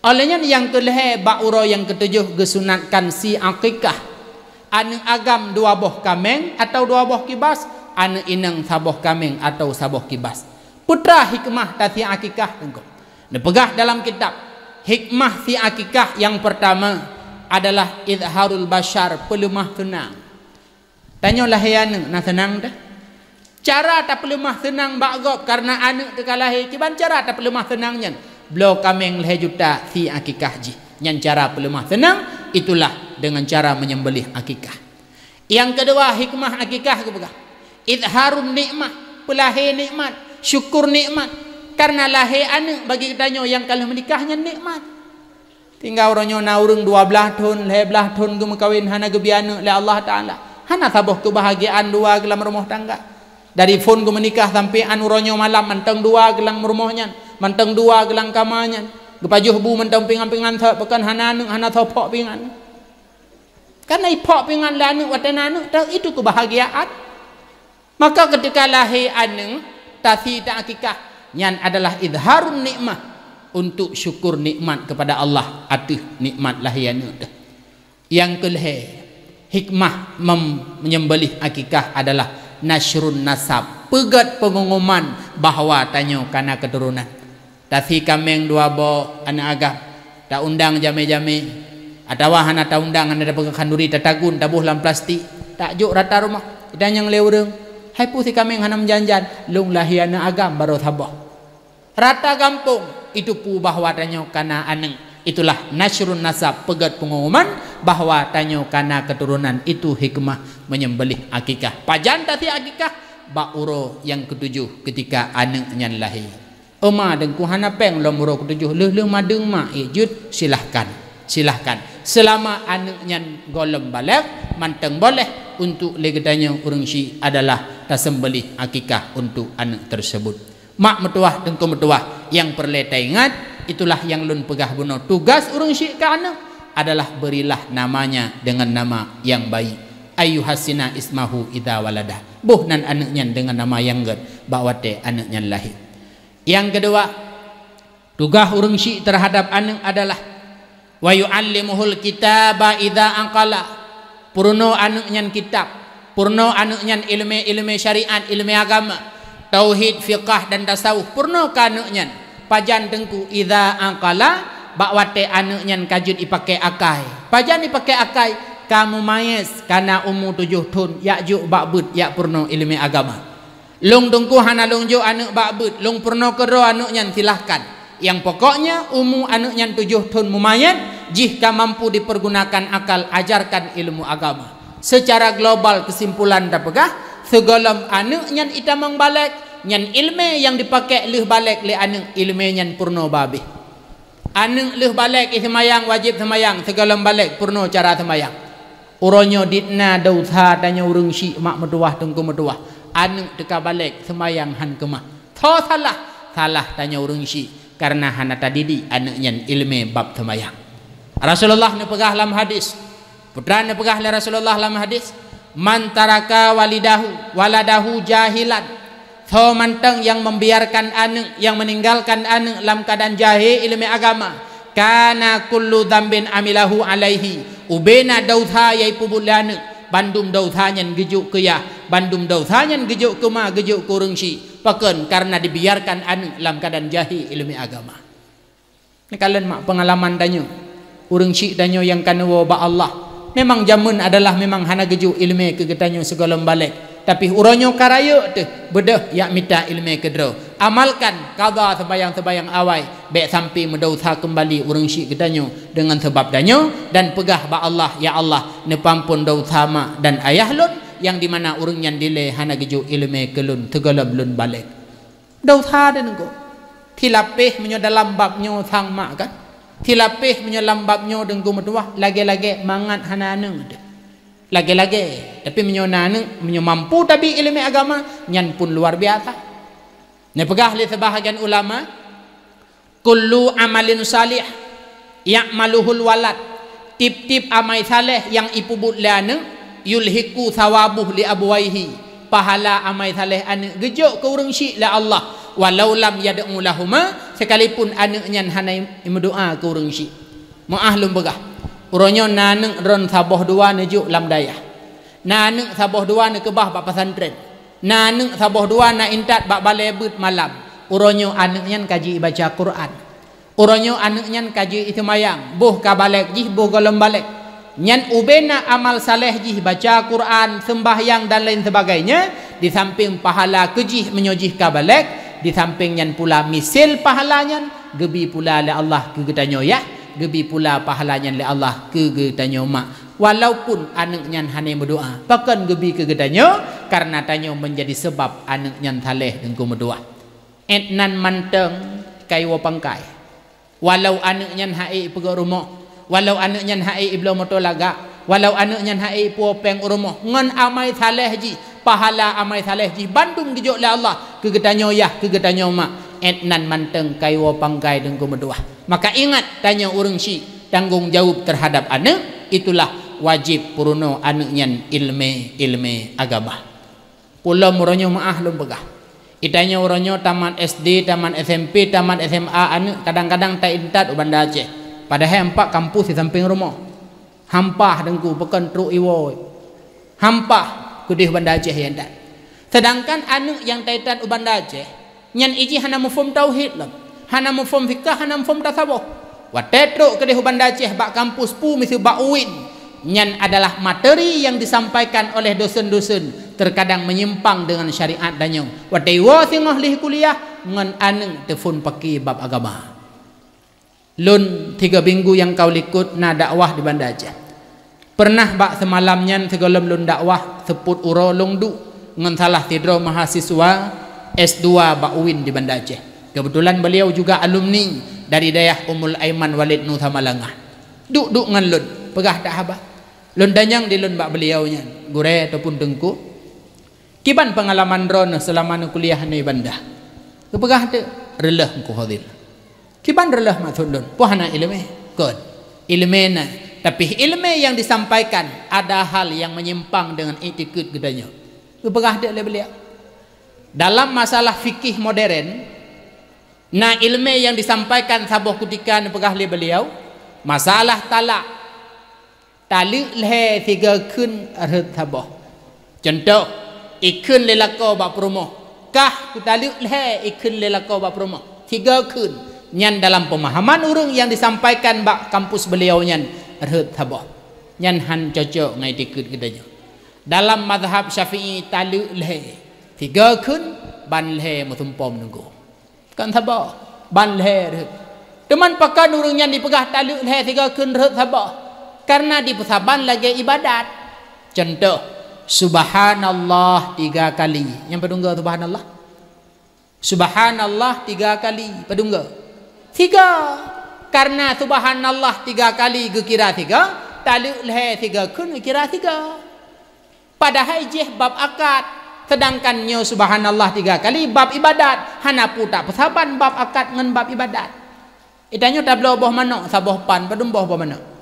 Óh lheueh nyan nyang keu lhée bak uroe nyang keutujôh geusunatkan si akikah. Aneuk agam dua boh kaméng atawa dua boh kibas, aneuk inong saboh kaméng atawa saboh kibas. Peue teuma hikmah tasi akikah Teungku? Neupeugah dalam kitab, hikmah si akikah nyang peurtama adalah izharul basyar, peuleumah seunang. Tanyoe lahé aneuk na seunang teuh. Cara tapeuleumah seunang bak gob kareuna aneuk teuka lahé, kiban cara tapeuleumah seunang nyan, bloe kaméng lhée juta si akikah jih. Nyan cara peuleumah seunang, itulah dengan cara menyembelih akikah. Nyang keudua hikmah akikah geupeugah, izharun nikmah, peulahé nikmat, syukur nikmat. Kareuna lahé aneuk bagi geutanyoe nyang ka lheueh meunikah nyan nikmat. Tinggai uroe nyoe na ureuëng dua blaih thon, lhée blaih thon geumeukawen hana geubri aneuk lé Allah Taala. Hana saboh keubahagiaan dua geulam rumoh tangga. Dari phon geumeunikah sampoe an uroe nyoe malam mantong dua geulam rumoh nyan, mantong dua geulam kama nyan. Geupajoh bu mantong pingan-pingan sot, pakon hana aneuk, hana soe phok pingan. Kareuna iphok pingan lé aneuk watée na aneuk, teuh itu keubahagiaan. Maka ketika lahé aneuk, tasi ta akikah, nyan adalah izharun nikmah, untuk syukur nikmat kepada Allah ateueh nikmat lahé aneuk teuh. Nyang keu lhée, hikmah mem-, menyembelih akikah adalah nasyrun nasab, peugét peungumuman bahwa tanyoe kana keuturonan. Tasi kaméng dua boh aneuk agam, taundang jamé-jamé, atawa hana taundang, hana tapeugah khanduri, tatagun, taboh lam plastik, tajok rata rumoh. Ditanyong lé ureuëng, "Hai peue si kaméng hana meujan-jan?" "Lôn lahé aneuk agam barô saboh." Rata gampông itu peue bahwa tanyoe kana aneuk. Itulah nasyrun nasab, peugét peungumuman bahwa tanyoe kana keuturonan, itu hikmah menyembelih akikah. Pajan tasi akikah? Bak uroe nyang keutujôh ketika aneuk nyan lahé. Oma Teungku, hana péng lom uroe keutujôh, lheueh-lheueh madeueng mak, ék jeuet, silahkan, silahkan. Seulama aneuk nyan gohlom balek, mantong boleh untuk lé geutanyoe ureuëng syiek adalah taseumbelih akikah untuk aneuk tersebut. Mak meutuwah, Teungku meutuwah, nyang peureulée taingat, itulah nyang lôn peugah bunoe, tugas ureuëng syiek keu aneuk adalah berilah namanya dengan nama yang baik. Ayyuhassina ismahu idza walada. Boh nan aneuk nyan deungon nama nyang gét bak watée aneuk nyan lahé. Nyang keudua, tugaih ureuëng syiek teuhadab aneuk adalah, "Wa yu'allimuhul kitaba idza aqala." Peurunoe aneuk nyan kitab, peurunoe aneuk nyan iéleumé-iéleumé syariat, iéleumé agama, tauhid, fiqah dan tasawuf, peurunoe keu aneuk nyan. Pajan Teungku? Idza aqala, bak watée aneuk nyan ka jeuet ipaké akai. Pajan ipaké akai? Ka mumayez, kana umu tujôh thon, jak jok bak beuet, jak peurunoe iéleumé agama. Lôn Teungku hana lôn jok aneuk bak beuet, lôn peurunoe keudroe aneuk nyan, silahkan. Nyang pokoknya umu aneuk nyan tujôh thon mumayez, jih ka mampu dipergunakan akal, ajarkan ilmu agama. Secara global keusimpulan tapeugah, sigohlom aneuk nyan itamong balek, nyan iéleumé nyang dipaké lheueh balek lé aneuk, iéleumé nyan peurunoe babeh. Aneuk lheueh balek i seumayang, wajéb seumayang, sigohlom balek peurunoe cara seumayang. Uroe nyoe dit na desya tanyoe ureuëng syiek, mak meutuwah, Teungku meutuwah. Aneuk teuka balek seumayang han keumah. Tho salah, salah tanyoe ureuëng syiek kareuna hana tadidik aneuk nyan iéleumé bab seumayang. Rasulullah neupeugah lam hadis, Peue teuma neupeugah lé Rasulullah lam hadis, "Man taraka walidahu, waladahu jahilan." Soe mantong nyang membiarkan aneuk, nyang meninggalkan aneuk lam keuadaan jahé iéleumé agama, "kana kullu dzambin amilahu alaihi." Ubé na desya nyang ipeubuet lé aneuk, bandum desya nyan geujok keu yah, bandum desya nyan geujok keu ma, geujok keu ureuëng syiek. Pakon? Kareuna dibiarkan aneuk lam keuadaan jahé iéleumé agama. Neukalon mak peungalaman tanyoe. Ureuëng syiek tanyoe nyang ka neuwoe bak Allah. Memang jameun adalah memang hana geujok iéleumé keu geutanyoe sigohlom balek. Tapi uroe nyoe ka rayeuk teuh, beudôh jak mita iéleumé keudroe. Amalkan qadha seumayang-seumayang awai, bék sampai meudesya keumbali ureuëng syiek geutanyoe deungon sabab tanyoe dan peugah bak Allah, "Ya Allah, neupeuampon desya mak dan ayah lôn, nyang dimana ureuëng nyan dilée hana geujok iéleumé keu lôn sigohlom lôn balek. Dosa deh nengko. Silapéh meunyoe dalam bab nyoe sang mak kan. Silapéh meunyoe lam bab nyoe deungku meutuwah, lagée-lagée mangat hana aneuëk deh. Lagée-lagée. Tapi meunyoe na aneuëk, meunyoe mampu tabi iéleumé agama, nyan pun luar biasa. Neupeugah lé seubahagian ulama, "Kullu amalin salih ya'maluhul walad." Tieb-tieb amai saleh nyang ipeubuet lé aneuëk, "yulhiqu thawabuh li abuwaihi." Pahala amai saleh aneuëk geujok keu ureuëng syiek lé Allah, "walau lam yad'u lahuma," sekalipun aneuëk nyan hana imeudoá keu ureuëng syiek. Meuáh lôn peugah, uroe nyoe na aneuëk droen saboh dua neujok lam dayah. Na aneuëk saboh dua neukeubah bak pesantren. Na aneuëk saboh dua na intat bak balée beuet malam. Uroe nyoe aneuëk nyan ka jibaca Quran. Uroe nyoe aneuëk nyan ka jiseumayang, boh ka balek jih, boh gohlom balek. Nyan ubena amal saleh jih, baca Quran, seumbahyang dan lain sebagainya, di samping pahala keu jih meunyoe jih ka balek, di samping nyan pula misil pahala nyan geubi pula lé Allah keu geutanyoe yah, geubi pula pahala nyan lé Allah keu geutanyoe mak. Walaupun aneuëk nyan hana meudoá, pakon geubi keu geutanyoe, karena tanyoe menjadi sebab aneuëk nyan saleh deungku meutuwah. Étnan mantong kayue pangkai. Walau aneuëk nyan ha'é ipeugét rumoh, walau aneuëk nyan ha'é ibloe moto lagak, walau aneuëk nyan ha'é ipuwoe péng u rumoh, ngon amai saleh jih, pahala amai saleh jih bandum geujok lé Allah keu geutanyoe yah, keu geutanyoe mak. Étnan mantong kayue pangkai deungku meutuwah. Maka ingat, tanyoe ureuëng syiek tanggong jaweueb teuhadab aneuëk, itulah wajéb peurunoe aneuëk nyan iéleumé-iéleumé agama. Peulom uroe nyoe meuáh lôn peugah. Geutanyoe uroe nyoe tamat S D, tamat S M P, tamat S M A aneuëk kadang-kadang ta intat u Banda Aceh. Padahai ampak kampus di sampéng rumoh. Hampah deungku, pakon trok iwoe. Hampah keudeh Banda Aceh intat. Sedangkan aneuëk nyang ta intat u Banda Aceh, nyan ijih hana muphom tauhid lom, hana muphom fikah, hana muphom tasawuf. Watée trok keudeh u Banda Aceh bak kampus peue miseue bak UIN, nyan adalah materi nyang disampaikan oleh dosen-dosen terkadang menyimpang dengan syariat tanyoe. Watée iwoe singoh lheueh kuliah, ngon aneuëk teuphon paké bab agama. Lôn tiga minggu nyang ka likot na dakwah di Banda Aceh. Peureunah bak seumalam nyan sigohlom lôn dakwah, seupôt uroe lôn duek ngon salah sidroe mahasiswa S dua bak UIN di Banda Aceh. Keubeutulan beuliau juga alumni dari dayah Ummul Aiman Walid Nu Samalangah. Duek-duek ngon lôn, peugah that haba. Lôn tanyong di lôn bak beuliau nyan, "Gurée ataupun Teungku, kiban peungalaman droeneuh seulama neukuliah nyoe i Banda?" Geupeugah teuk, "Reuloh, Teungku Fadil." "Kiban reuloh maksud lôn?" "Peue hana iéleumé?" "Kon, iéleumé na, tapi iéleumé nyang disampaikan ada hal nyang menyimpang dengan iktikeuet geutanyoe." Geupeugah teuk lé beuliau. Dalam masalah fikih modern, na iéleumé nyang disampaikan saboh kutika neupeugah lé beuliau, masalah talak. Taleuek lhée sigoe kheun rhot saboh. Cuntoh, ikheun lé lakoe bak peurumoh, "Kah kutaleuek lhée," ikheun lé lakoe bak peurumoh. Sigoe kheun. Nyan dalam peumahaman ureuëng nyang disampaikan bak kampus beuliau nyan rhot saboh. Nyan han cocok ngon iktikeuet geutanyoe. Dalam mazhab Syafi'i taleuek lhée. Sigoe kheun, ban lhée meusumpom nunggu. Kon saboh, ban lhée rhot. Teuma pakon ureuëng nyan jipeugah taleuek lhée sigoe kheun rhot saboh? Karena dipeusaban lagée ibadat. Cuntoh, "Subhanallah tiga kali." Nyan padum goe subhanallah? Subhanallah tiga kali, padum goe? Sigoe. Karena subhanallah tiga kali geukira sigoe, taleuek lhée sigoe kheun geukira sigoe. Padahai jih bab akad, sedangkan nyoe subhanallah tiga kali bab ibadat, hana peue tapeusaban bab akad ngon bab ibadat. Geutanyoe tabloe boh manok saboh pan, padum boh boh manok?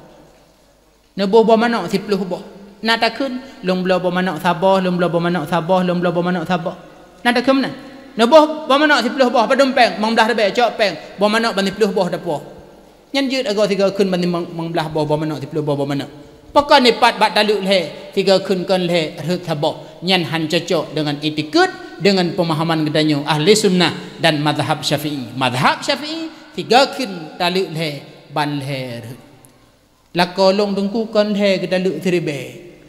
Neuboh boh manok siploh boh. Na takheun, "Lôn bloe boh manok saboh, lôn bloe boh manok saboh, lôn bloe boh manok saboh." Na takheun meunan? Neuboh boh manok siploh boh, padum péng, limong blaih ribée, cok péng, boh manok ban siploh boh tapuwoe. Nyan jeuet agoe sigoe kheun ban limong, limong blaih boh, boh manok siploh boh, boh manok. Pakon ipat bak taleuek lhée, sigoe kheun kon lhée rhot saboh. Nyan han cocok deungon iktikeuet, deungon peumahaman geutanyoe ahli sunnah dan mazhab Syafi'i. Mazhab Syafi'i, sigoe kheun taleuek lhée, ban lhée rhot. Lakoe lôn Teungku kon lhée geutaleuek siribée,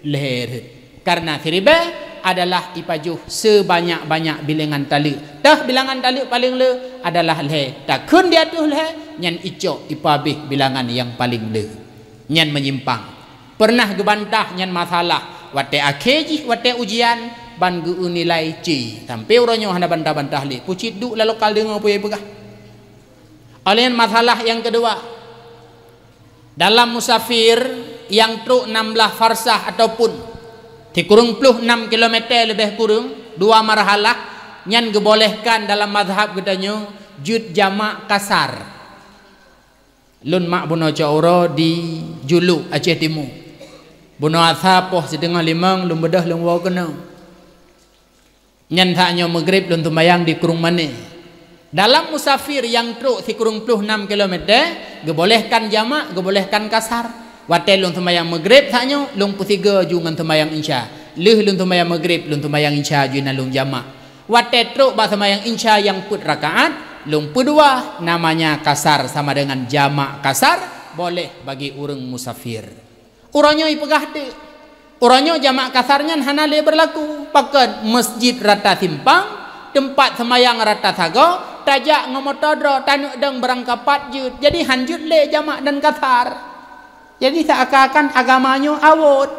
lhée rhot. Karena siribée adalah ipajoh sebanyak-banyak bilangan taleuek. Teuh bilangan taleuek paleng le adalah lhée. Takheun di ateueh lhée, nyan icok ipabeh bilangan nyang paleng le. Nyan menyimpang. Peureunah geubantah nyan masalah. Watée akhé jih, watée ujian, ban geu-eu nilai C. Sampoe uroe nyoe hana bantah-bantah lé. Pucit duek lam lokal deungoe peue peugah. Oleh nyan masalah nyang keudua, dalam musafir nyang trok nam blaih farsah ataupun sikureueng ploh nam kilometer leubeh kureueng, dua marhalah, nyan geubolehkan dalam mazhab geutanyoe jeuet jamak kasar. Lôn mak bunoe cot uroe di Juluk, Aceh Timu. Bunoe asa poh siteungoh limong lôn beudôh lôn woe keunoe. Nyan saat nyoe Maghrib lôn seumayang di Krueng Mané. Dalam musafir nyang trok sikureueng ploh nam kilometer, geubolehkan jamak, geubolehkan kasar. Watée lôn seumayang Maghrib saat nyoe, lôn peusigoe ju ngon seumayang Isya. Lheueh lôn seumayang Maghrib, lôn seumayang Isya ju na lôn jamak. Watée trok bak seumayang Isya nyang peuet rakaat, lôn peudua, namanya kasar sama dengan jamak kasar, boleh bagi ureuëng musafir. Uroe nyoe ipeugah teuk. Uroe nyoe jamak kasar nyan hana lé beurlaku. Pakon? Masjid rata simpang, teumpat seumayang rata sagoe, tajak ngon moto droe, taneuk dong barangkapat jeuet. Jadi han jeuet lé jamak dan kasar. Jadi seuakan-akan agama nyoe awot.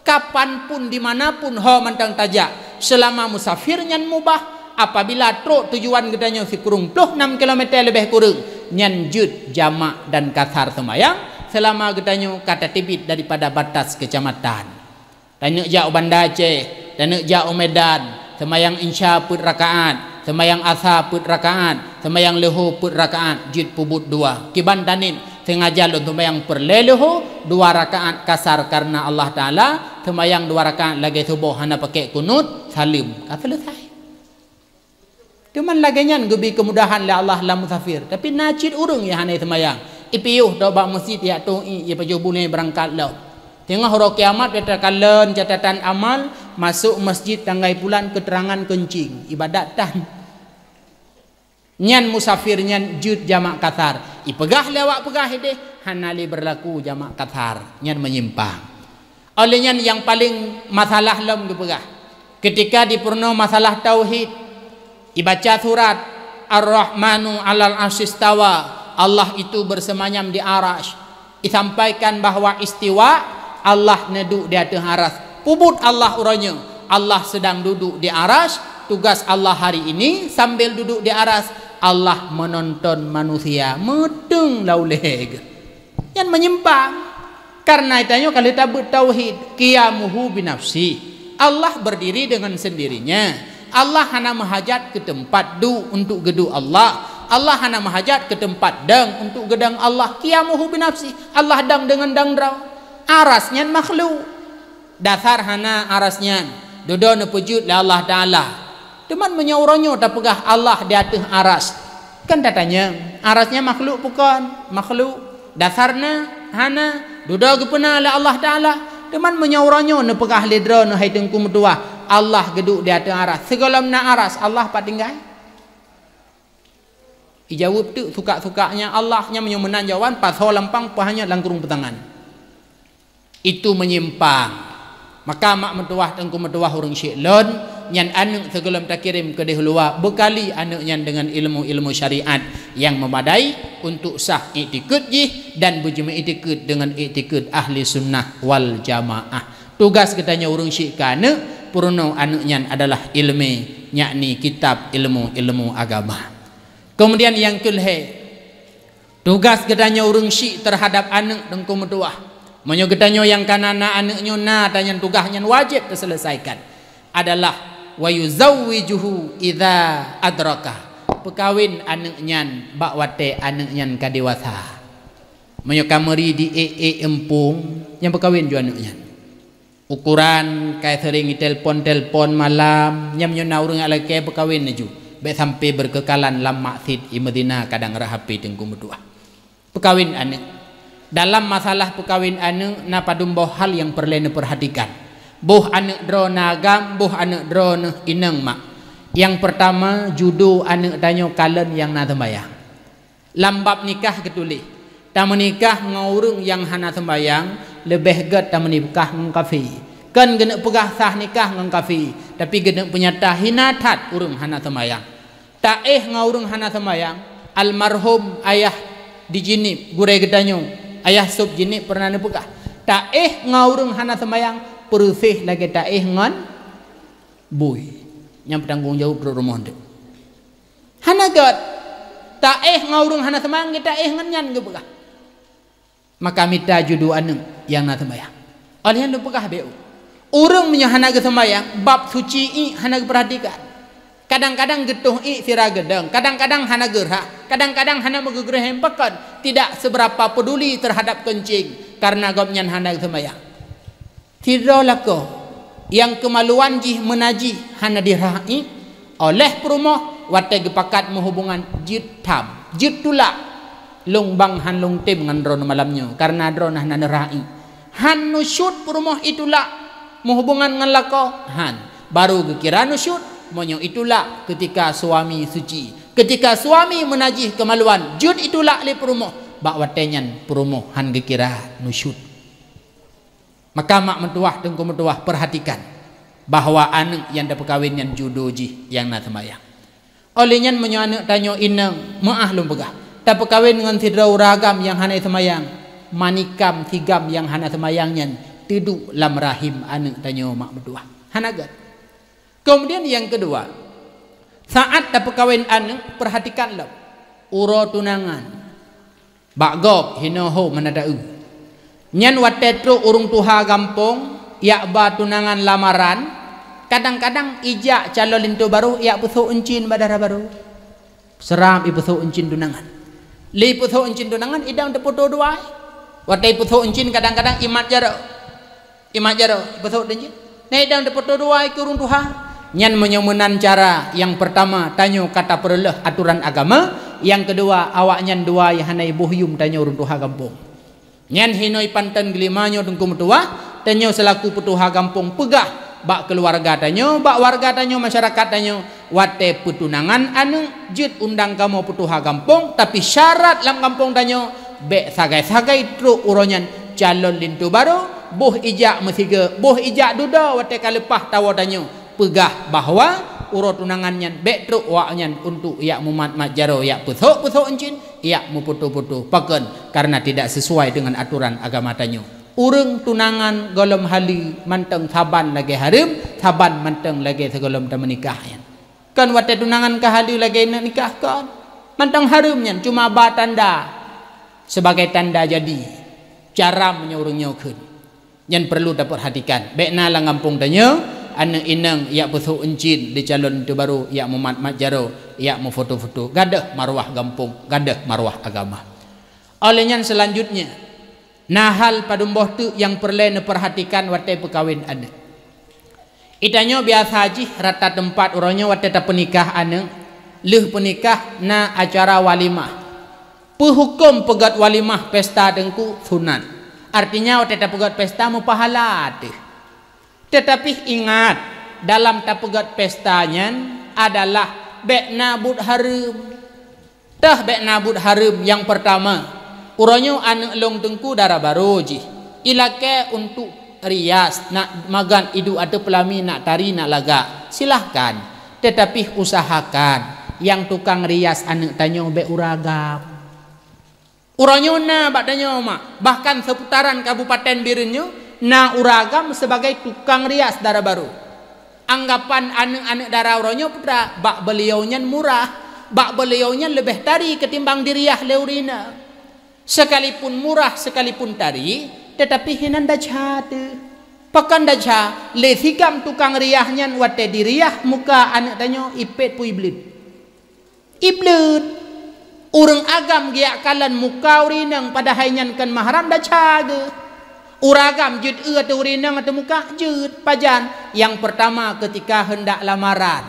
Kapan pun, di mana pun ho mantong tajak, seulama musafir nyan mubah. Apabila trok tujuan geutanyoe sikureueng ploh nam kilometer leubeh kureueng, nyan jeuet jamak dan kasar seumayang, seulama geutanyoe ka tateubiet daripada batas keucamatan. Taneuk jak u Banda Aceh, taneuk jak u Medan, seumayang Isya peuet rakaat, seumayang Asa peuet rakaat, seumayang Leuhô peuet rakaat, jeuet peubuet dua. Kiban tanim, sengaja lôn seumayang peureulée Leuhô, dua rakaat kasar kareuna Allah Taala, seumayang dua rakaat lagée suboh hana pakai kunut, saleuem, ka seuleusai. Teuma lagée nyan geubi keumudahan lé Allah lam musafir. Tapi na cit ureuëng nyang hana seumayang, ipiôh dok bak meuseujid, ijak tueng ié, ipajoh bunoe beurangkat lom. Teungoh uroe kiamat, takalon catatan amal, masôk meuseujid tanggai pulan keuteurangan keuncing, ibadat tan. Nyan musafir nyan jeuet jamak kasar. Ipeugah lé awak peugah ideh, hana lé beurlaku jamak kasar. Nyan meunyimpang. Óh lheueh nyan nyang paleng masalah lom geupeugah, keutika di peurunoe masalah tauhid, ibaca surat Ar-Rahmanu 'alal 'arsy istawa, Allah itu bersemayam di Arasy. Isampaikan bahwa istiwa, Allah neuduek di ateueh Arasy. Peubuet Allah uroe nyoe, Allah sedang duduk di Arasy. Tugas Allah hari ini sambil duduk di Arasy, Allah menonton manusia, meudeueng lam ulée geuh. Nyan meunyimpang. Kareuna tanyoe ka lheueh tabeuet tauhid, qiyamuhu binafsi. Allah berdiri dengan sendirinya. Allah hana meuhajat keu teumpat duek untuk geuduek Allah. Allah hana meuhajat keu teumpat dong untuk geudong Allah. Qiyamuhu binafsi. Allah dong deungon dong droe. Arasy nyan makhluk. Dasar hana Arasy nyan. Dudoe neupeujeuet lé Allah Taala. Teuma meunyoe uroe nyoe tapeugah Allah di ateueh Arasy, kan tatanyong, Arasy nyan makhluk bukon? Makhluk. Dasar na? Hana. Dudoe geupeuna lé Allah Taala. Teuma meunyoe uroe nyoe neupeugah lé droeneuh, hai Teungku meutuwah, Allah geuduek di ateueh Arasy, sigohlom na Arasy, Allah pat tinggai? Ijaweueb teuk suka-sukanya Allah, nyan meunyoe meunan jawaban, pasoe lampang, peuhanyot lam krueng peutangan. Itu meunyimpang. Maka mak meutuwah, Teungku meutuwah, ureuëng syik lôn, nyan aneuëk sigohlom takirém keudeh luwa, beukali aneuëk nyan deungon ilmu-ilmu syariat nyang meumadai untuk sah iktikeuet jih dan beujimeuiktikeuet deungon iktikeuet ahli sunnah wal jamaah. Tugas geutanyoe ureuëng syik keu aneuëk, peurunoe aneuëk nyan adalah ilmu, yakni kitab ilmu-ilmu agama. Keumudian nyang keu lhée, tugas geutanyoe ureuëng syik teuhadab aneuëk, Teungku meutuwah. Meunyoe geutanyoe nyang ka na, na aneuëk nyoe na, tanyan tugaih nyan wajéb teuseuleusaikan, adalah wa yuzawwijuhu idza adraka, peukawen aneuëk nyan bak watée aneuëk nyan ka dewasa. Meunyoe ka meuri di ék-ék eumpung, nyan peukawen ju aneuëk nyan. Ukoran, ka seuring itelpon-telpon malam, nyan meunyoe na ureuëng nyang lakée peukawen laju, bék sampoe beukeukalan lam maksiet, imeuzina, kadang rhah H P, Teungku meutuwah. Peukawen aneuëk. Dalam masalah peukawen aneuëk na padum boh hal nyang peureulée neupeurhatikan. Boh aneuëk droe na agam, boh aneuëk droeneuh inong mak. Nyang peurtama, judo aneuëk tanyoe kalon nyang na seumayang. Lam bab nikah geutuléh, tameunikah ngon ureuëng nyang hana seumayang leubeh gét tameunikah ngon kafé. Kon geuneuk peugah sah nikah ngon kafé, tapi geuneuk peunyata hina that ureuëng hana seumayang. Taéh ngon ureuëng hana seumayang, almarhum ayah di Jeunieb, gurée geutanyoe, Ayah Sop Jeunieb peureunah neupeugah, taéh ngon ureuëng hana seumayang, peureuséh lagée taéh ngon bui. Nyang peutanggong jaweueb trok rumoh teuk. Hana gét. Taéh ngon ureuëng hana seumayang, geuh taéh ngon nyan geupeugah. Maka mita judo aneuëk nyang na seumayang. Óh lheueh nyan lôn peugah beu, ureuëng meunyoe hana geuseumayang, bab suci iek hana geupeurhatikan. Kadang-kadang geutoh iek sira geudong, kadang-kadang hana geurhah, kadang-kadang hana meugeugreuhem pakon, tidak seberapa peduli terhadap keuncing, karena gobnyan hana geuseumayang. Sidroe lakoe nyang keumaluan jih meunajih hana dirhah iek, óh lheueh peurumoh watée geupakat meuhubungan jeuet tham, jeuet tulak. Lôn bang han lôn tem ngon droeneuh malam nyoe, kareuna droeneuh hana neurhah iek. Han nusyut peurumoh itulak meuhubungan ngon lakoe, han. Barô geukira nusyut meunyoe itulak keutika suami suci. Keutika suami meunajih keumaluan, jeuet itulak lé peurumoh, bak watée nyan peurumoh han geukira nusyut. Maka mak meutuwah, teungku meutuwah, peurhatikan bahwa aneuëk nyang tapeukawen nyan judo jih nyang na seumayang. Óh lheueh nyan meunyoe aneuëk tanyoe inong, meuáh lôn peugah, tapeukawen ngon sidroe ureuëng agam nyang hana seumayang, manikam sigam nyang hana seumayang nyan teuduek lam rahim aneuëk tanyoe, mak meutuwah. Hana gét. Keumudian nyang keudua, saát tapeukawen aneuëk, peurhatikan lom uroe tunangan. Bak gob hinoe ho meunadeue. Nyan watée trok ureuëng tuha gampông jak ba tunangan lamaran, kadang-kadang ijak calon linto barô jak peusok euncin bak dara barô. Seurab ipeusok euncin tunangan. Lé ipeusok euncin tunangan idong teupeutoe dua. Watée ipeusok euncin kadang-kadang imat jaroe. Imat jaroe, ipeusok deuh jih. Nyan idong teupeutoe dua keu ureuëng tuha. Nyan meunyoe meunan cara nyang peurtama, tanyoe ka tapeureuloh atoran agama, nyang keudua, awaknyan dua nyang hana iboh yum tanyoe ureuëng tuha gampông. Nyan hinoe panton geulima nyoe teungku meutuwah, tanyoe seulaku peutuha gampông peugah bak keuluwarga tanyoe, bak warga tanyoe, masyarakat tanyoe, watée peutunangan aneuëk jeuet undang kamoe peutuha gampông, tapi syarat lam gampông tanyoe bék sagai-sagai trok uroe nyan calon linto barô, boh ijak meusigoe, boh ijak dudoe watée ka leupah tawoe tanyoe. Peugah bahwa uroe tunangan nyan bék trok awaknyan untuk jak mumat-mat jaroe, jak peusok-peusok euncin, jak meufoto-foto. Pakon? Karena tidak sesuai dengan atoran agama tanyoe. Ureuëng tunangan gohlom haleue mantong saban lagée hareuem, saban mantong lagée sigohlom tameunikah nyan. Kon watée tunangan ka haleue lagée neuk nikah kon. Mantong hareuem nyan cuma ba tanda sebagai tanda jadi. Cara meunyoe ureuëng nyoe kheun. Nyan perlu tapeurhatikan. Bék na lam gampông tanyoe aneuëk inong jak peusok euncin di calon linto barô, jak mumat-mat jaroe, jak meufoto-foto. Gadôh maruah gampông, gadôh maruah agama. Óh lheueh nyan seulanjutnya, na hal padum boh teuk nyang peureulée neupeurhatikan watée peukawen aneuëk. Geutanyoe biasa jih rata teumpat uroe nyoe watée tapeunikah aneuëk, lheueh peunikah na acara walimah. Peue hukôm peugét walimah pesta teungku? Sunat. Artinya watée tapeugét pesta meupahala teuh. Teutapi ingat, dalam tapeugét pesta nyan adalah bék na buet hareuem. Teuh bék na buet hareuem. Nyang peurtama, uroe nyoe aneuëk lôn teungku dara barô jih, ilakée untuk rias, nak magan iduek ateueh peulami, nak tari, nak lagak, silahkan. Teutapi usahakan nyang tukang rias aneuëk tanyoe bék ureuëng agam. Uroe nyoe na bak tanyoe mak, bahkan seputaran Kabupaten Bireuen nyoe na ureuëng agam sebagai tukang rias dara barô. Anggapan aneuëk-aneuëk dara uroe nyoe peue teuma, bak beuliau nyan murah, bak beuliau nyan leubeh tari ketimbang diriah lé ureuëng inong. Sekalipun murah, sekalipun tari, teutapi hinan desya teuh. Pakon desya? Lé sigam tukang rias nyan watée diriah muka aneuëk tanyoe ipét peue ibleuet. Ibleuet. Ureuëng agam geujak kalon muka ureuëng inong padahai nyan kon mahram, desya geuh. Ureuëng agam jeuet eu ateueh ureuëng inong ateueh muka? Jeuet. Pajan? Nyang peurtama keutika heundak lamaran.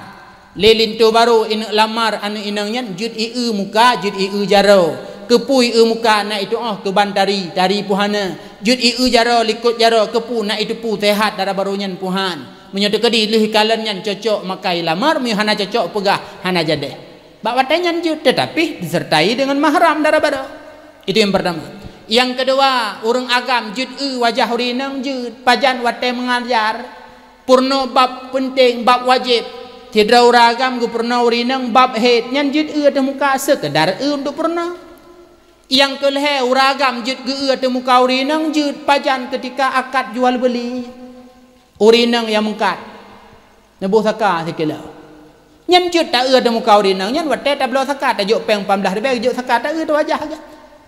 Lé linto barô ineuk lamar aneuëk inong nyan jeuet ieu muka, jeuet ieu jaroe. Keupeue ieu muka? Nak itu'oh keu ban tari, tari peue hana. Jeuet ieu jaroe, likot jaroe, keupeue? Nak iteupeue seuhat dara barô nyan peue han. Meunyoe teukeudi lheueh kalon nyan cocok maka ilamar, meunyoe hana cocok peugah hana jadeh. Bak watée nyan jeuet, teutapi disertai deungon mahram dara barô. Itu nyang peurtama. Nyang keudua, ureuëng agam jeuet eu wajah ureuëng inong? Jeuet. Pajan? Watée meungajar, peurunoe bab peunteng, bab wajéb. Sidroe ureuëng agam geupeurunoe ureuëng inong bab hét, nyan jeuet eu ateueh muka, seukeudar eu untuk peurunoe. Nyang keulhée, ureuëng agam jeuet geu-eu ateueh muka ureuëng inong? Jeuet. Pajan? Keutika akad jual beuli. Ureueng inong nyang meungkat, neuboh saka sikilo. Nyan jeuet taeu di muka ureueng inong nyan, watèe tabloe saka, tajok péng lapan blah ribèe, jok saka taeu di wajah geuh.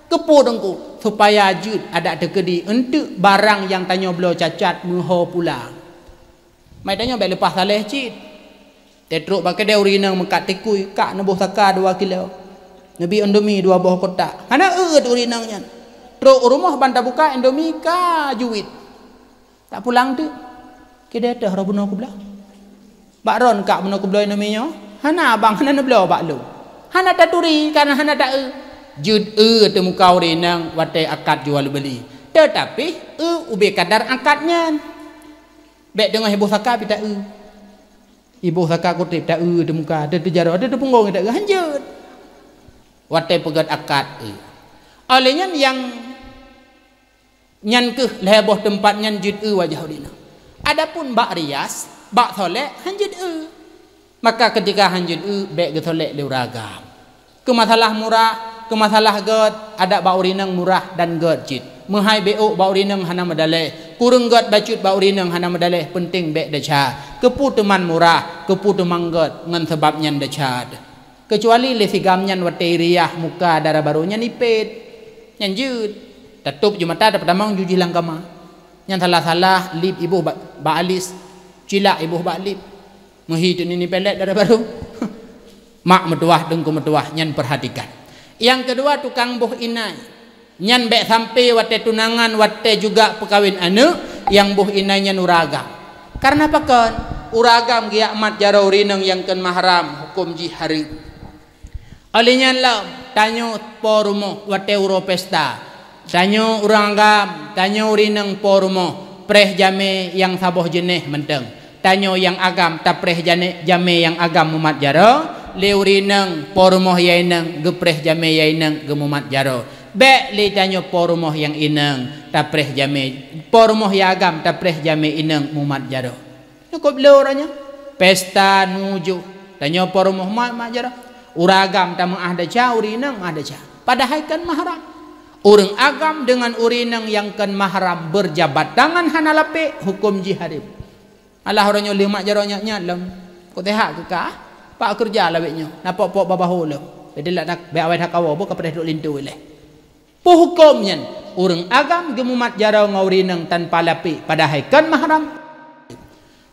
Keupeue Teungku? Supaya jeuet adak teukeudi eunteuk barang nyang tanyoe bloe cacat meuho pulang. Mai tanyoe bèk leupah saleh cit. Teutrok bak keudè, ureueng inong meungkat tikui, kak neuboh saka dua kilo. Neubi Indomie dua boh kotak. Hana euet ureueng inong nyan. Trok u rumoh ban tabuka, Indomie ka juet. Tapulang teuk. Keudè teuh, roh bunoe kubloe. Bak droen kak bunoe kubloe Indomie nyoe? Hana, abang, hana neubloe bak lôn. Hana taturi, kareuna hana taeu. Jeuet eu teuh muka ureueng inong watèe akad jual beuli. Teutapi eu ubé kadar akad nyan. Bèk teungoh iboh saka pih taeu. Iboh saka kutéb taeu teuh muka, teuh teujaroe, teuh teupunggong taeu, hanjeuet. Watèe peugèt akad eu. Óh lheueh nyan nyang Nyan keuh lhèe boh teumpat nyan jeuet eu wajah ureueng inong. Adapun bak rias, bak solek, hanjeuet eu. Maka keutika hanjeuet eu, bèk geusolek lé ureueng agam. Keu masalah murah, keu masalah gèt, adak bak ureueng inong murah dan gèt cit. Meuhai beuôk bak ureueng inong hana meudalèh. Kureueng gèt bacut bak ureueng inong hana meudalèh, peunténg bèk desya. Keupeue teuma murah, keupeue teuma gèt, ngon sabab nyan desya. Keucuali lé sigam nyan watèe iriah muka dara barô nyan ipét. Nyan jeuet. Tatôp ju mata, tapeutamong ju jih lam kama. Nyan salah-salah lip iboh bak, bak alis, cilak iboh bak lip. Meuhi teunini pelet dara barô. Mak meutuwah, teungku meutuwah, nyan peuhatikan. Nyang keudua, tukang boh inai. Nyan bèk sampai watèe tunangan, watèe juga peukawen aneuk, nyang boh inai nyan ureueng agam. Kareuna pakon? Ureueng agam geujak mat jaroe ureueng inong nyang kon mahram, huköm jih hareuem. Óh lheueh nyan lom, tanyoe po rumoh watèe uroe pesta. Tanyoe ureueng agam, tanyoe ureueng inong po rumoh, preh jamé nyang saboh jeunèh mantong. Tanyoe nyang agam tapreh jane-, jamé nyang agam mumat jaroe, lé ureueng inong po rumoh nyang inong geupreh jamé nyang inong geumumat jaroe. Bèk lé tanyoe po rumoh nyang inong tapreh jamé, po rumoh nyang agam tapreh jamé inong mumat jaroe. Nyoe keuh bloe uroe nyoe. Pesta nujoh, tanyoe po rumoh mat, mat jaroe. Ureueng agam tameu'ah desya, ureueng inong meu'ah desya. Padahai kon mahram. Ureueng agam deungon ureueng inong nyang kon mahram beujabat tangan hana lapek, huköm jih hareuem. Alah, uroe nyoe lheueh mat jaroe nyan-nyan lom. Kok teuhak keu kah? Pak keureuja lawét nyoe. Na pok-pok babah ho lom. Bèk dilak dak, bèk awai that kawoe, boh kapreh trok linto ilèe. Peue huköm nyan? Ureueng agam geumumat jaroe ngon ureueng inong tanpa lapek, padahai kon mahram.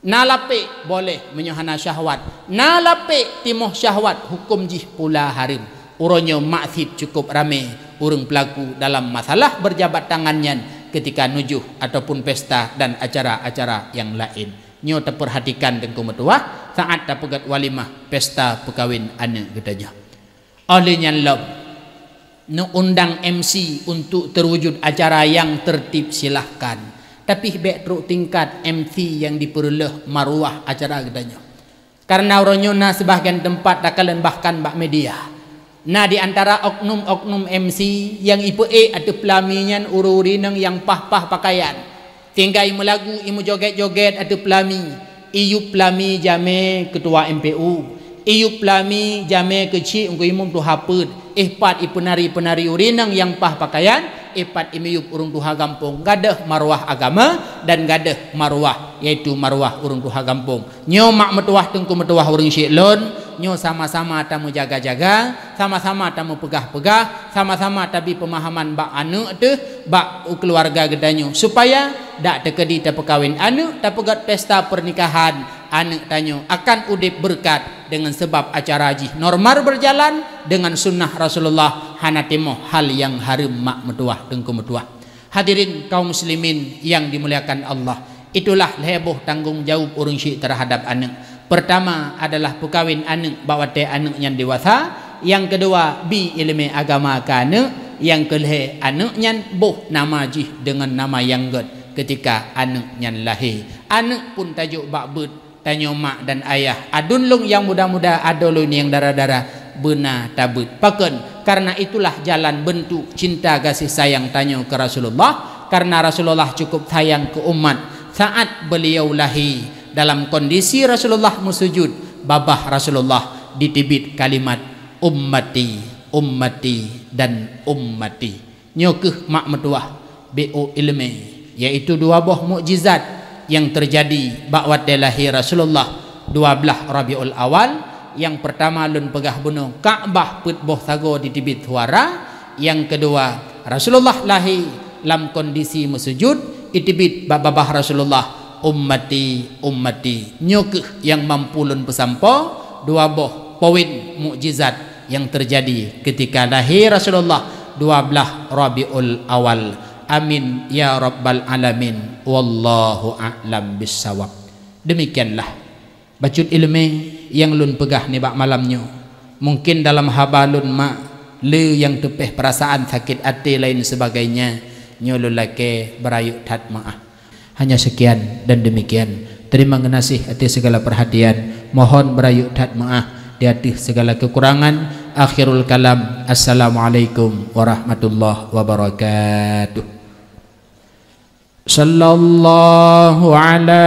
Na lapek boleh meunyoe hana syahwat. Na lapek timoh syahwat, huköm jih pula hareuem. Uroe nyoe mak cit cukup ramé ureueng peulaku dalam masalah beujabat tangan nyan keutika nujoh ataupun pesta dan acara-acara nyang laén. Nyoe tapeurhatikan teungku meutuwah, saát tapeugèt walimah pesta peukawen aneuk geutanyoe. Óh lheueh nyan lom, neuundang M C untuk terwujud acara nyang tertib, silahkan. Tapi bèk trok tingkat M C nyang dipeureuloh maruah acara geutanyoe. Kareuna uroe nyoe na sibagian teumpat takalon bahkan bak media. Na di antara oknum-oknum M C nyang ipeuék ateueh peulami nyan ureueng-ureueng inong nyang paih-paih pakaian. Tinggai meulagu, imeujoget-joget ateueh peulami. Iyup peulami jamé keutua M P U. Iyup peulami jamé keuchik Teungku Imum tuha peuet. Éh pat ipeunari-peunari ureueng inong nyang paih pakaian, éh pat imiyup ureueng tuha gampông. Gadôh maruah agama dan gadôh maruah, yaitu maruah ureueng tuha gampông. Nyoe mak meutuwah teungku meutuwah ureueng syik lôn, nyoe sama-sama tameujaga-jaga, sama-sama tameupeugah-peugah, sama-sama tabi peumahaman bak aneuk teuh, bak keuluwarga geutanyoe, supaya dak teukeudi tapeukawen aneuk, tapeugèt pesta pernikahan, aneuk tanyoe akan udép beureukat deungon sabab acara jih normal beujalan deungon sunnah Rasulullah, hana timoh hal nyang hareuem mak meutuwah teungku meutuwah. Hadirin kaum muslimin yang dimuliakan Allah, itulah lhèe boh tanggong jaweueb ureueng syik teuhadap aneuk. Peurtama adalah peukawen aneuk bak watèe aneuk nyan dewasa, nyang keudua bi ileumèe agama keu aneuk, nyang keulhèe aneuk nyan boh nama jih deungon nama nyang gèt keutika aneuk nyan lahé. Aneuk pun tajok bak beuet, tanyoe mak dan ayah, aduen lôn nyang muda-muda, adoe lôn nyang dara-dara, beuna tabeuet. Pakon? Kareuna itulah jalan beuntuk cinta gaséh sayang tanyoe keu Rasulullah, kareuna Rasulullah cukup sayang keu umat. Saat beliau lahé, dalam kondisi Rasulullah meusujud, babah Rasulullah diteubiet kalimat, "Ummati, ummati, dan ummati." Nyoe keuh mak meutuwah B O ileumèe, yaitu dua boh mukjizat nyang teujadi bak watée lahé Rasulullah dua blaih Rabiul Awal. Nyang peurtama lôn peugah bunoe Ka'bah peuet boh sagoe jiteubiet suara, nyang keudua Rasulullah lahé lam kondisi meusujud, iteubiet bak babah Rasulullah, "Ummati, ummati." Nyoe kheueh nyang mampu lôn peusampoe dua boh poin mukjizat nyang teujadi keutika lahé Rasulullah dua blaih Rabiul Awal. Amin ya rabbal alamin. Wallahu a'lam bissawab. Demikianlah bacut iéleumé nyang lôn peugah nibak malam nyoe. Mungken dalam haba lôn mak le nyang teupéh peurasaan sakét até laén seubagainya, nyoe lôn lakée beurayeuk that meuáh. Hanya sekian dan demikian. Terima geunaséh atas segala perhatian. Mohon beurayeuk that meuáh di ateueh segala kekurangan. Akhirul kalam. Assalamualaikum warahmatullahi wabarakatuh. Sallallahu ala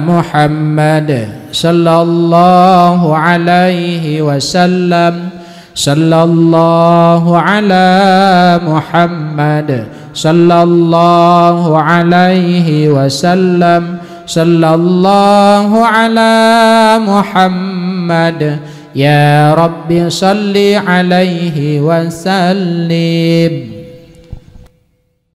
Muhammad. Sallallahu alaihi wasallam. Sallallahu ala Muhammad. Sallallahu alaihi wasallam. Sallallahu ala Muhammad. Ya Rabbi salli alaihi wasallim.